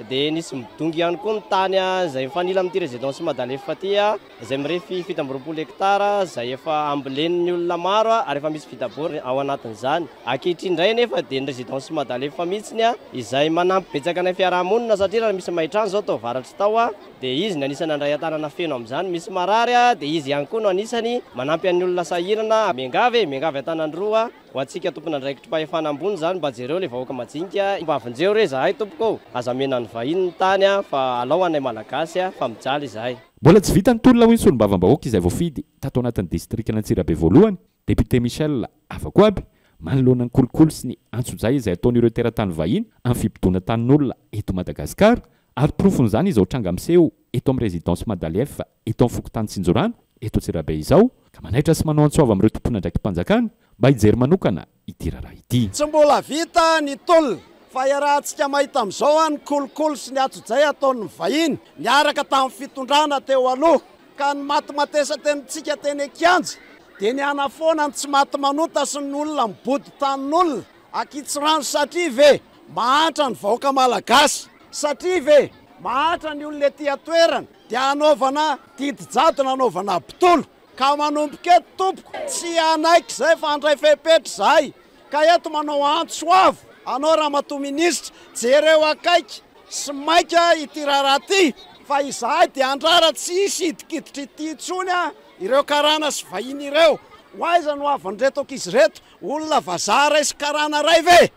dia nisy midongy ihany koa ny tany izay mifanila amin'ity résidence Madalefa ity izay mirefy 27 hectares izay efa ambolen'ny olona maro ary efa misy vita bord ao anatin'izany. Ankehitriny indray anefa dia ny résidence Madalefa mihitsy izay manampy betsaka anay fiaraha-monina satria raha misy may trano izao tao avaratry tao Dia izy no anisany handray an-tanana feno amin'izany. Misy marary dia izy ihany koa no anisany manampy an'ny olona sahirana. Miangavy e, miangavy an-tanan-droa ho antsika tompon'andraikitrim-pahefana ambony izany mba jereo ilay vahoaka majinika, mba vonjeo re izahay tompoko ô! Aza omena ny vahiny ny tany fa alao anay Malagasy fa mijaly izahay. Mbola tsy vita ny tolona hoy ny solombavambahoaka izay voafidy tato anatin'ny distrikan'Antsirabe voalohany, Député Michel Avakoaby, manoloana ny kolikoly sy ny antsojay izay ataon'ireo teratany vahiny amin'ny fibodoana tanin'olona eto Madagasikara ary porofon'izany izao tranga miseho eto amin'ny Résidence Madalief eto amin'ny fokontany Tsinjorano eto Antsirabe izao ka manaitra sy manao antso avo amin'ireo tompon'andraiki-panjakana mba hijery manokana ity raharaha ity. Tsy mbola vita ny tolona fa iarahantsika mahita amin'izao ny kolikoly sy ny antsojay ataon'ny vahiny niaraka tamin'ny fitondrana teo aloha ka ny matimatesan-tenintsika teny an-kianja dia ny hanafoana ny tsy maty manota sy ny olona mibodo tanin'olona ankitsirano satria ve mahantra ny vahoaka malagasy? Satria ve mahantra ny olona ety an-toerana dia hanaovana didy jadona hanaovana mpitolo? Ka manomboka eto tompoko tsy hanaiky izay fa handray fepetra izahay ka eto manao antso avo anao ramatoa minisitra jereo akaiky sy maika ity raharaha ity fa izahay dia handrara tsy hisy hidikiditra ity intsony ireo karana sy vahiny ireo. Ho aiza no havan'ireto ankizy ireto? Olona vazaha iray sy karana iray ve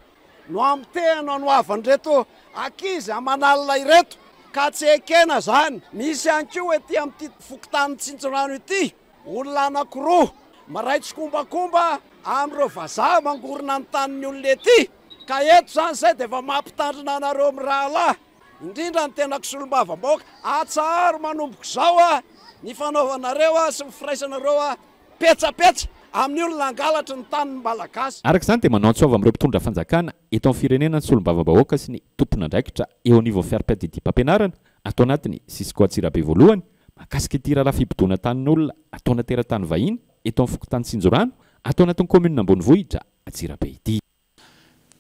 no hamotehana ny hoavin'ireto ankizy aman'alina ireto? Ka tsy ekena izany. Misy ihany koa ety amin'ity fokontany Tsintsirano ity, olona anankiroa miray tsikombakomba amin'ireo vazaha mangorona ny tanin'ny olona ety. Ka eto izany izay dia efa mampitandrina anareo mirahalahy, indrindra ny tenako solombavambahoaka, atsaharo manomboka izao ny fanaovanareo sy ny firaisanareo petsapetsa amin'ny olona hangalatry ny tanin'ny Malagasy. Araka izany dia manao antso avo amin'ireo mpitondra fanjakana eto amin'ny firenena ny solombavambahoaka sy ny tompon'andraikitra eo anivon'ny fari-piadidiam-pampianarana ato anatin'ny Cisco Antsirabe voalohany mahakasika ity raharaha fibodoana tanin'olona ataona teratany vahiny eto amin'ny fokontany Tsinjorano ato anatin'ny kaominina ambonivohitra Antsirabe ity.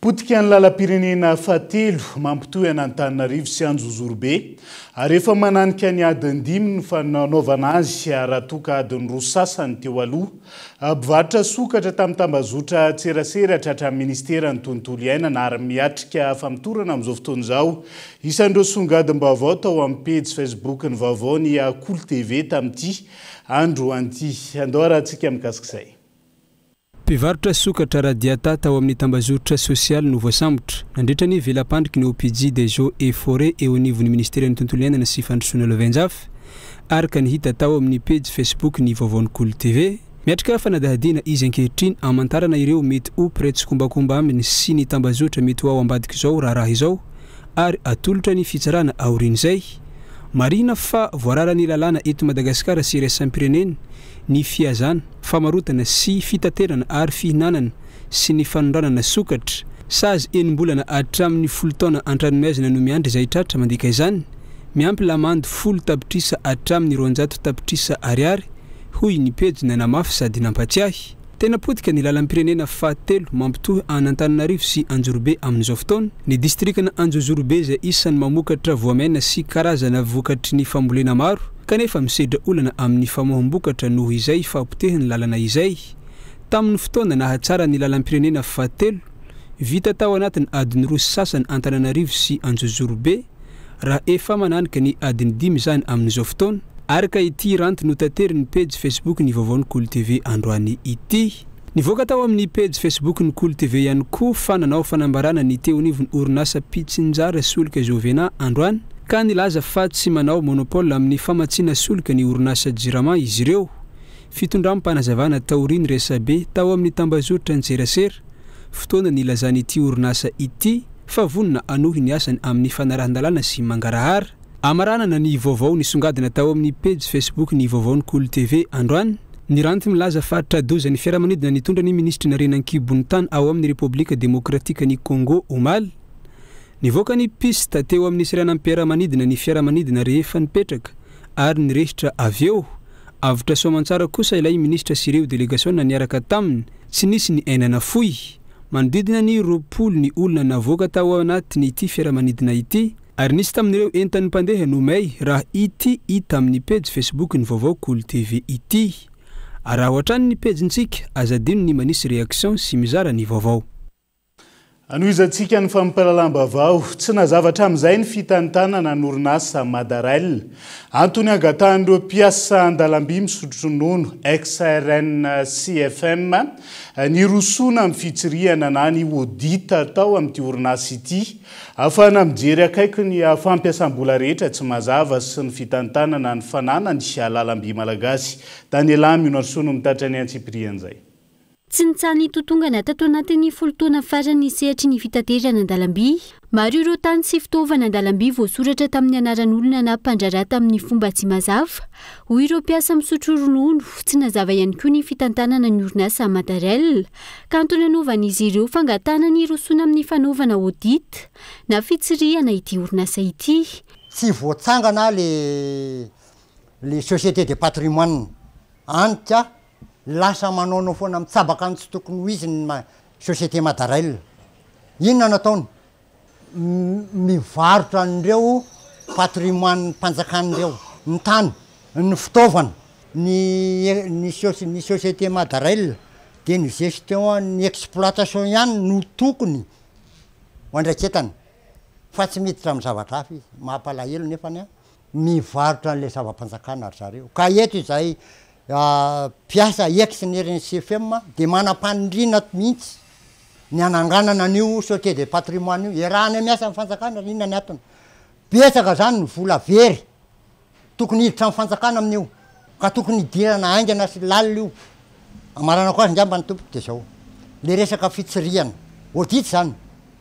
Potika ny lalam-pirenena fahatelo mampitohy an'Antananarivo sy Anjozorobe ary efa mananika ny adiny dimy ny fanaovana azy raha toa ka adiny roa sasany teo aloha. Mpivarotra sokatra tamin'ny tambazotra tserasera tratran'ny ministeran'ny tontolo iainana ary miatrika famotorana amin'izao fotoana izao. Isan'ireo songadim-baovao tao amin'ny pejy Facebook ny vaovao ny Kolo TV tamin'ity androany ity. Andao arahantsika mikasika izay. Mpivarotra sokatra radiata tao amin'ny tambazotra sosialy no voasambotra, nandritra ny vela-pandriky ny OPJ des Eaux et Forêts eo anivon'ny Ministeran'ny Tontolo Iainana sy Fandrosoana Lovainjafy, araka ny hita tao amin'ny pejy Facebook ny Vaovaon'ny Kolo TV. Miatrika fanadihadiana izy ankehitriny hamantarana ireo mety ho mpiray tsikombakomba aminy sy ny tambazotra mety ho ao ambadik'izao raharaha izao ary atolotra ny fitsarana aorian'izay. Marihina fa voararan'ny lalàna eto Madagasikara sy iraisam-pirenena ny fihazana, famarotana sy fitaterana ary fihinanana sy ny fanondranana sokatra. Sazy enim-bolana hatramin'ny folo taona an-tranomaizina no miandry izay tratra mandika izany, miampy lamandy folo tapitrisa hatramin'ny 200 tapitrisa ariary, hoy ny pejy nanamafy sady nampatsiahy. Tena potika ny lalam-pirenena fahatelo mampitohy an'Antananarivo sy Anjorobe amin'izao fotoana. Ny distrikan' Anjozorobe izay isan'ny mamokatra voamaina sy karazana vokatry ny fambolena maro kanefa misedra olana amin'ny famoaham-bokatra noho izay fahapotehan'ny lalana izay. Tamin'ny fotoana nahatsara ny lalam-pirenena fahatelo, vita tao anatin'ny adiny roa sy sasany Antananarivo sy Anjozorobe, raha efa mananika ny adiny dimy izany amin'izao fotoana, araka ity ranty notaterin'ny pejy Facebook ny vaovaon'ny Kolo TV androany ity. Nivoaka tao amin'ny pejy Facebook ny Kolo TV ihany koa fa nanao fanambarana ny teo anivon'ny orinasa mpitsinjara solika Jovena androany ka nilaza fa tsy manao monopole amin'ny famatsiana solika ny orinasa Jirama izy ireo. Fitondram-panazavana taorian'ny resabe tao amin'ny tambazotran-tserasera, fotoana nilazan'ity orinasa ity fa vonona hanohy ny asany amin'ny fanarahan-dalàna sy mangarahara. Amaranana ny vaovao nisongadina tao amin'ny pejy Facebook ny vaovaon'ny Kolo TV androany. Ny ranty milaza fa tra-doza ny fiaramanidina nitondra ny minisitry ny harena an-kibon'ny tany ao amin'ny Repoblika Demokratikan'i Congo omaly. Nivoaka ny piste teo amin'ny seranam-piaramanidina ny fiaramanidina rehefa nipetraka ary nirehitra avy eo. Avotra soamantsara kosa ilay minisitra sy ireo delegasiona niaraka taminy, tsy nisy ny aina nafoy. Manodidina ny 20 ny olona navoaka tao anatin'ity fiaramanidina ity ary nisy tamin'ireo entan'ny mpandeha no may raha ity hita amin'ny pejy Facebook ny vaovao Kolo TV ity. Araho hatrany ny pejintsika, aza adino ny manisy réaction sy mizara ny vaovao. Anohizantsika ny fampahalalam-baovao. Tsy nazava hatramin'izay ny fitantanana ny orinasa Madarail. Antony angatahan'ireo mpiasa an-dalamby misotro ronono, XRNCFM, ny hirosoana amin'ny fitsirihana na ny audit atao amin'ity orinasa ity, ahafahana mijery akaiky ny fampiasam-bola rehetra tsy mazava sy ny fitantanana ny fananany lalamby malagasy. Daniela Mionarisoa no mitatitra ny antsipirian'izay. Tsy nitsaha-nitotongana tato anatin'ny folo taona farany ny sehatry ny fitaterana an-dalamby. Maro ireo tany sy fitaovana an-dalamby voasoratra tamin'ny anaran'olona na mpandraharaha tamin'ny fomba tsy mazava, hoy ireo mpiasa misotro ronono. Tsy nazava ihany koa ny fitantanana ny orinasa Madarel, ka antony anaovan'izy ireo fangatahana ny hirosoana amin'ny fanaovana audit na fitsirihana ity orinasa ity. Tsy voatsangana le le société de patrimoine any ka Lasa manaonao foana mitsabaka ny tsy tokony ho izy ny société Madarail. Inona no ataony? Mivarotra an'ireo patrimoine mpanjakana ireo, ny tany, ny fitaovana, ny ny ny société Madarail dia ny gestion ny exploitation ihany no tokony ho andraiketany fa tsy miditra amin'ny zavatra hafa izy. Mampalahelo nefany an, mivarotra an'ilay zava-panjakana ry zareo. Ka eto izahay. mpiasa ex ny RNCFM dia manam-paniriana mihitsy ny hananganana an'io société de patrimoine io. Iarahana miasa amin'ny fanjakana ry inona ny antony. Betsaka izany ny vola very tokony hiditra amin'ny fanjakana amin'io ka tokony hidirana haingana sy lalina io. Amaranako azy angamba ny tompoko dia izao, le resaka fitsirihana, audit izany,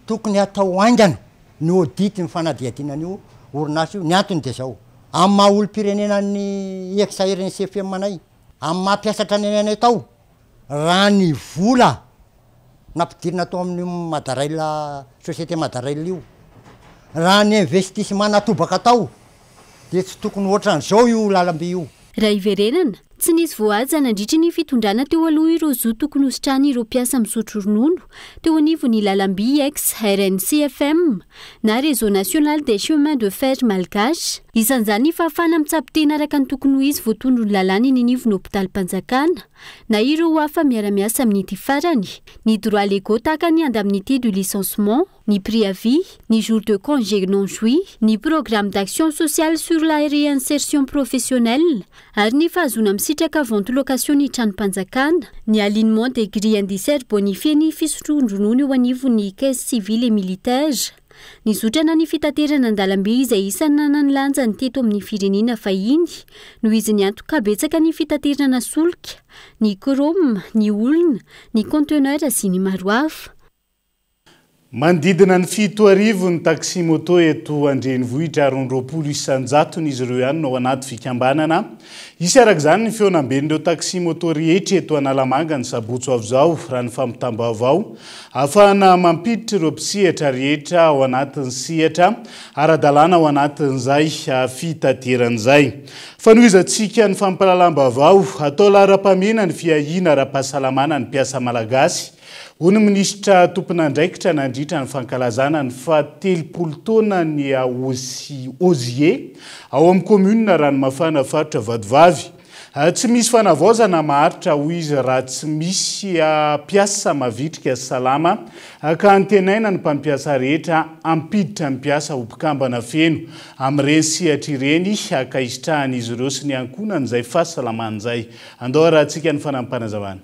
tokony hatao haingana ny audit ny fanadihadiana an'io orinasa io, ny antony dia izao, amin'ny maha olom-pirenena ny ex RNCFM anay, amin'ny maha mpiasa hatrany anay tao, raha ny vola nampidirina tao amin'io Madarail, société Madarail io, raha ny investissement natobaka tao dia tsy tokony hoatran'izao io lalamby io. Raha hiverenana, tsy nisy voahaja nandritry ny fitondrana teo aloha ireo zo tokony hositrahan'ireo mpiasa misotro ronono teo anivon'ny lalamby ex RNCFM na Réseau National des Chemins de Fer Malgache. Isan'izany ny fahafahana mitsabo tena araka ny tokony ho izy voatondron'ny lalàna eny anivon'ny hopitalim-panjakana na ireo hafa miara-miasa amin'ity farany, ny droits légaux tahaka ny indemnité de licenciement, ny préavis, ny jour de congé non joui, ny programme d'action sociale sur la réinsertion professionnelle ary ny fahazoana misitraka vente location ny tranom-panjakana, ny alignement des grilles indiciaires bonifiées ny fisotroan-dronono eo anivon'ny caisse civile et militaire, ny zotra na ny fitaterana an-dalambe izay isan'ny nanana ny lanjany teto amin'ny firenena fahiny noho izy niantoka betsaka ny fitaterana solika, ny chrome, ny olona, ny conteneur sy ny maro hafa. Manodidina ny 7000 ny taxi-moto eto an-drenivohitra ary ny 20 isan-jatony izy ireo ihany no ao anaty fikambanana. Hisy araka izany ny fihaonamben'ireo taxi-moto rehetra eto Analamanga ny sabotsy ho avy izao, raha ny fampitam-baovao. Ahafahana mampiditra ireo mpisehatra rehetra ao anatin'ny sehatra ara-dalàna ao anatin'izay fitaterana izay. Fanohizantsika ny fampahalalam-baovao, atao laharam-pahamehana ny fiahiana ara-pahasalamana ny mpiasa malagasy. Hoy ny minisitra tompon'andraikitra nandritra ny fankalazana ny fahatelopolo taonan'ny Ozie ao amin'ny kaominina Ranomafana faritra Vatovavy. Tsy misy fanavaozana maharitra hoy izy raha tsy misy mpiasa mavitrika sy salama ka antenaina ny mpampiasa rehetra hampiditra ny mpiasa ho mpikambana feno amin'ireny sehatra ireny ka hisitrahan'izy ireo sy ny ankohonany izay fahasalamana izay. Andao harahantsika ny fanampinazavana.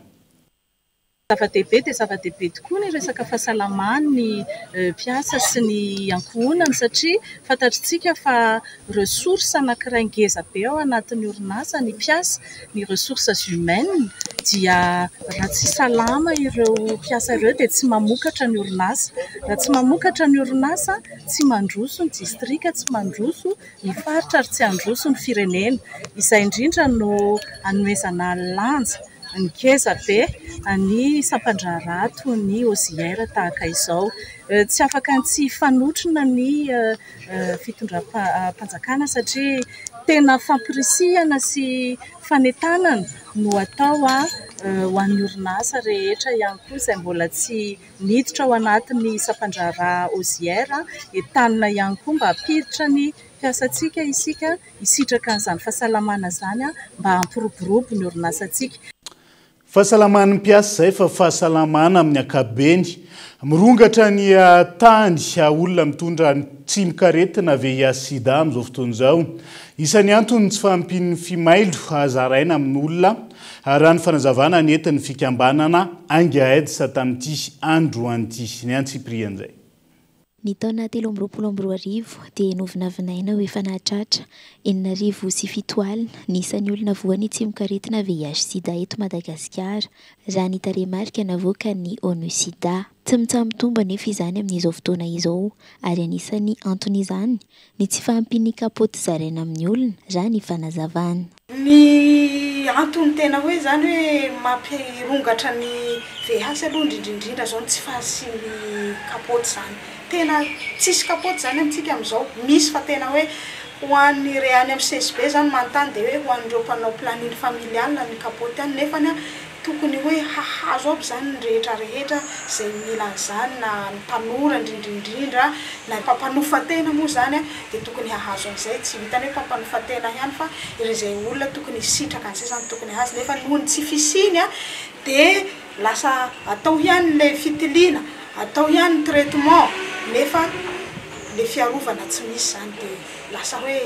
Zava-dehibe dia zava-dehibe tokoa ny resaka fahasalaman'ny mpiasa sy ny ankohonany satria fantatritsika fa ressource anankiray ngeza be ao anatin'ny orinasa ny mpiasa, ny ressources humaines dia raha tsy salama ireo mpiasa ireo dia tsy mamokatra ny orinasa. Raha tsy mamokatra ny orinasa, tsy mandroso ny distrika, tsy mandroso ny faritra ary tsy handroso ny firenena. Izay indrindra no anomezana lanja Ngeza be ny sampan-draharaha toy ny OJR tahaka izao. Tsy afaka ny tsy hifanotrona ny fitondram-panjakana satria tena fampirisihana sy fanentanana no atao ho an'ny orinasa rehetra ihany koa izay mbola tsy niditra ao anatin'ny sampan-draharaha OJR. Entanina ihany koa mba hampiditra ny mpiasantsika isika hisitraka an'izany fahasalamana izany mba hampiroborobo ny orinasantsika. Fahasalaman'ny mpiasa izay fa fahasalamana amin'ny ankapobeny. Mirongatra ny tany olona mitondra ny tsimokaretina VIH sida amin'izao fotoana izao. Isan'ny antony ny tsy fahampian'ny fimailo zaraina amin'olona, raha ny fanazavana nentin'ny fikambanana Ainga Aids tamin'ity androany ity. Ny antsipirian'izay. Ny taona 2023 dia novinavinaina ho efa nahatratra 6700 ny isan'ny olona voan'ny tsimokaretina VIH-Sida eto Madagasikara, raha ny tarehimarika navoakan'ny Onu-Sida. Tsy mitsaha-mitombo anefa izany amin'izao fotoana izao ary anisan'ny anton'izany ny tsy fahampian'ny kapoty zaraina amin'ny olona, raha ny fanazavana. Ny antony tena hoe izany hoe mampirongatra ny VH aloha indrindra indrindra izao ny tsy fahasian'ny kapaoty izany. Tena tsisy kapaoty izany amintsika amin'izao. Misy fa tena hoe ho an'ny re any amin'ny CSB izany manontany dia hoe ho an'ireo mpanao planning familial ny kapaoty any nefany Tokony hoe hahazo aby izany ny rehetra rehetra izay mila an'izany na ny tanora indrindra indrindra na ny mpampanofa tena moa izany dia tokony hahazo an'izay, tsy vitan'ny hoe mpampanofa tena ihany fa ireo izay olona tokony hisitraka an'izay izany tokony hahazo nefa noho ny tsy fisiany dia lasa atao ihany ilay fitiliana, atao ihany ny traitement nefa ilay fiarovana tsy misy izany dia lasa hoe.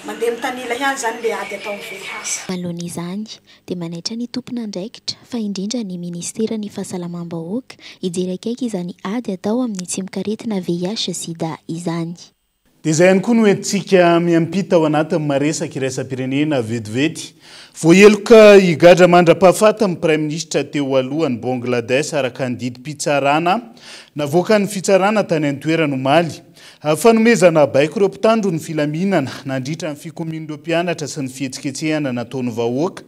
Mandeha mitanila ihany izany ilay ady atao amin'ny VIH. Manoloana izany, dia manaitra ny tompon'andraikitra, fa indrindra ny Ministeran'ny Fahasalamam-bahoaka, hijery akaiky izany ady atao amin'ny tsimokaretina VIH sida izany. Dia izay ihany koa no entintsika miampita ao anatin'ny maresaka iraisam-pirenena vetivety. Voaheloka higadra mandra-pahafaty ny praiminisitra teo aloha an'i Bangladesh araka ny didim-pitsarana navoakan'ny fitsarana tany an-toerana omaly. Fanomezana baiko ireo mpitandro ny filaminana nandritra ny fikomian'ireo mpianatra sy ny fihetsiketsehana nataon'ny vahoaka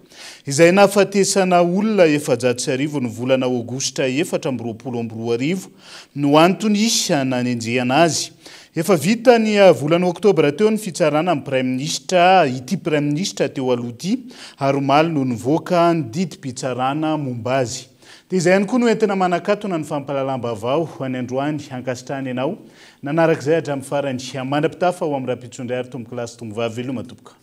izay nahafatesana olona 1400 ny volana aogositra 2024 no antony nanenjehana azy. Efa vita ny volana oktobra teo ny fitsarana ny praiminisitra ity praiminisitra teo aloha ity ary omaly no nivoaka ny didim-pitsarana momba azy. Dia izay ihany koa no entina manakatona ny fampahalalam-baovao any androany. Ankasitrahana ianao nanaraka izay hatramin'ny farany. Mandra-pitafa ho amin'ny rahampitso indray ary tompokolahy sy tompovavy veloma tompoko.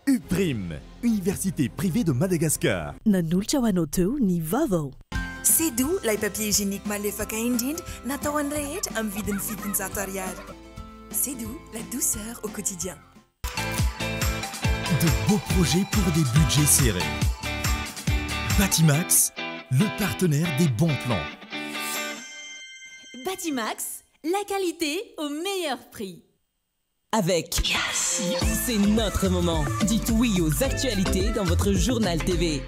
UPRIM, Université privée de Madagascar. Nanolotra ho anao teo ny vaovao. C'est doux ilay papier hygiénique malefaka indrindra natao an'ny rehetra amin'ny vidiny 700 ariary. C'est doux, la douceur au quotidien. De beaux projets pour des budgets serrés. Batimax, le partenaire des bons plans. Batimax, la qualité au meilleur prix. Avec Yes. C'est notre moment. Dites oui aux actualités dans votre journal TV.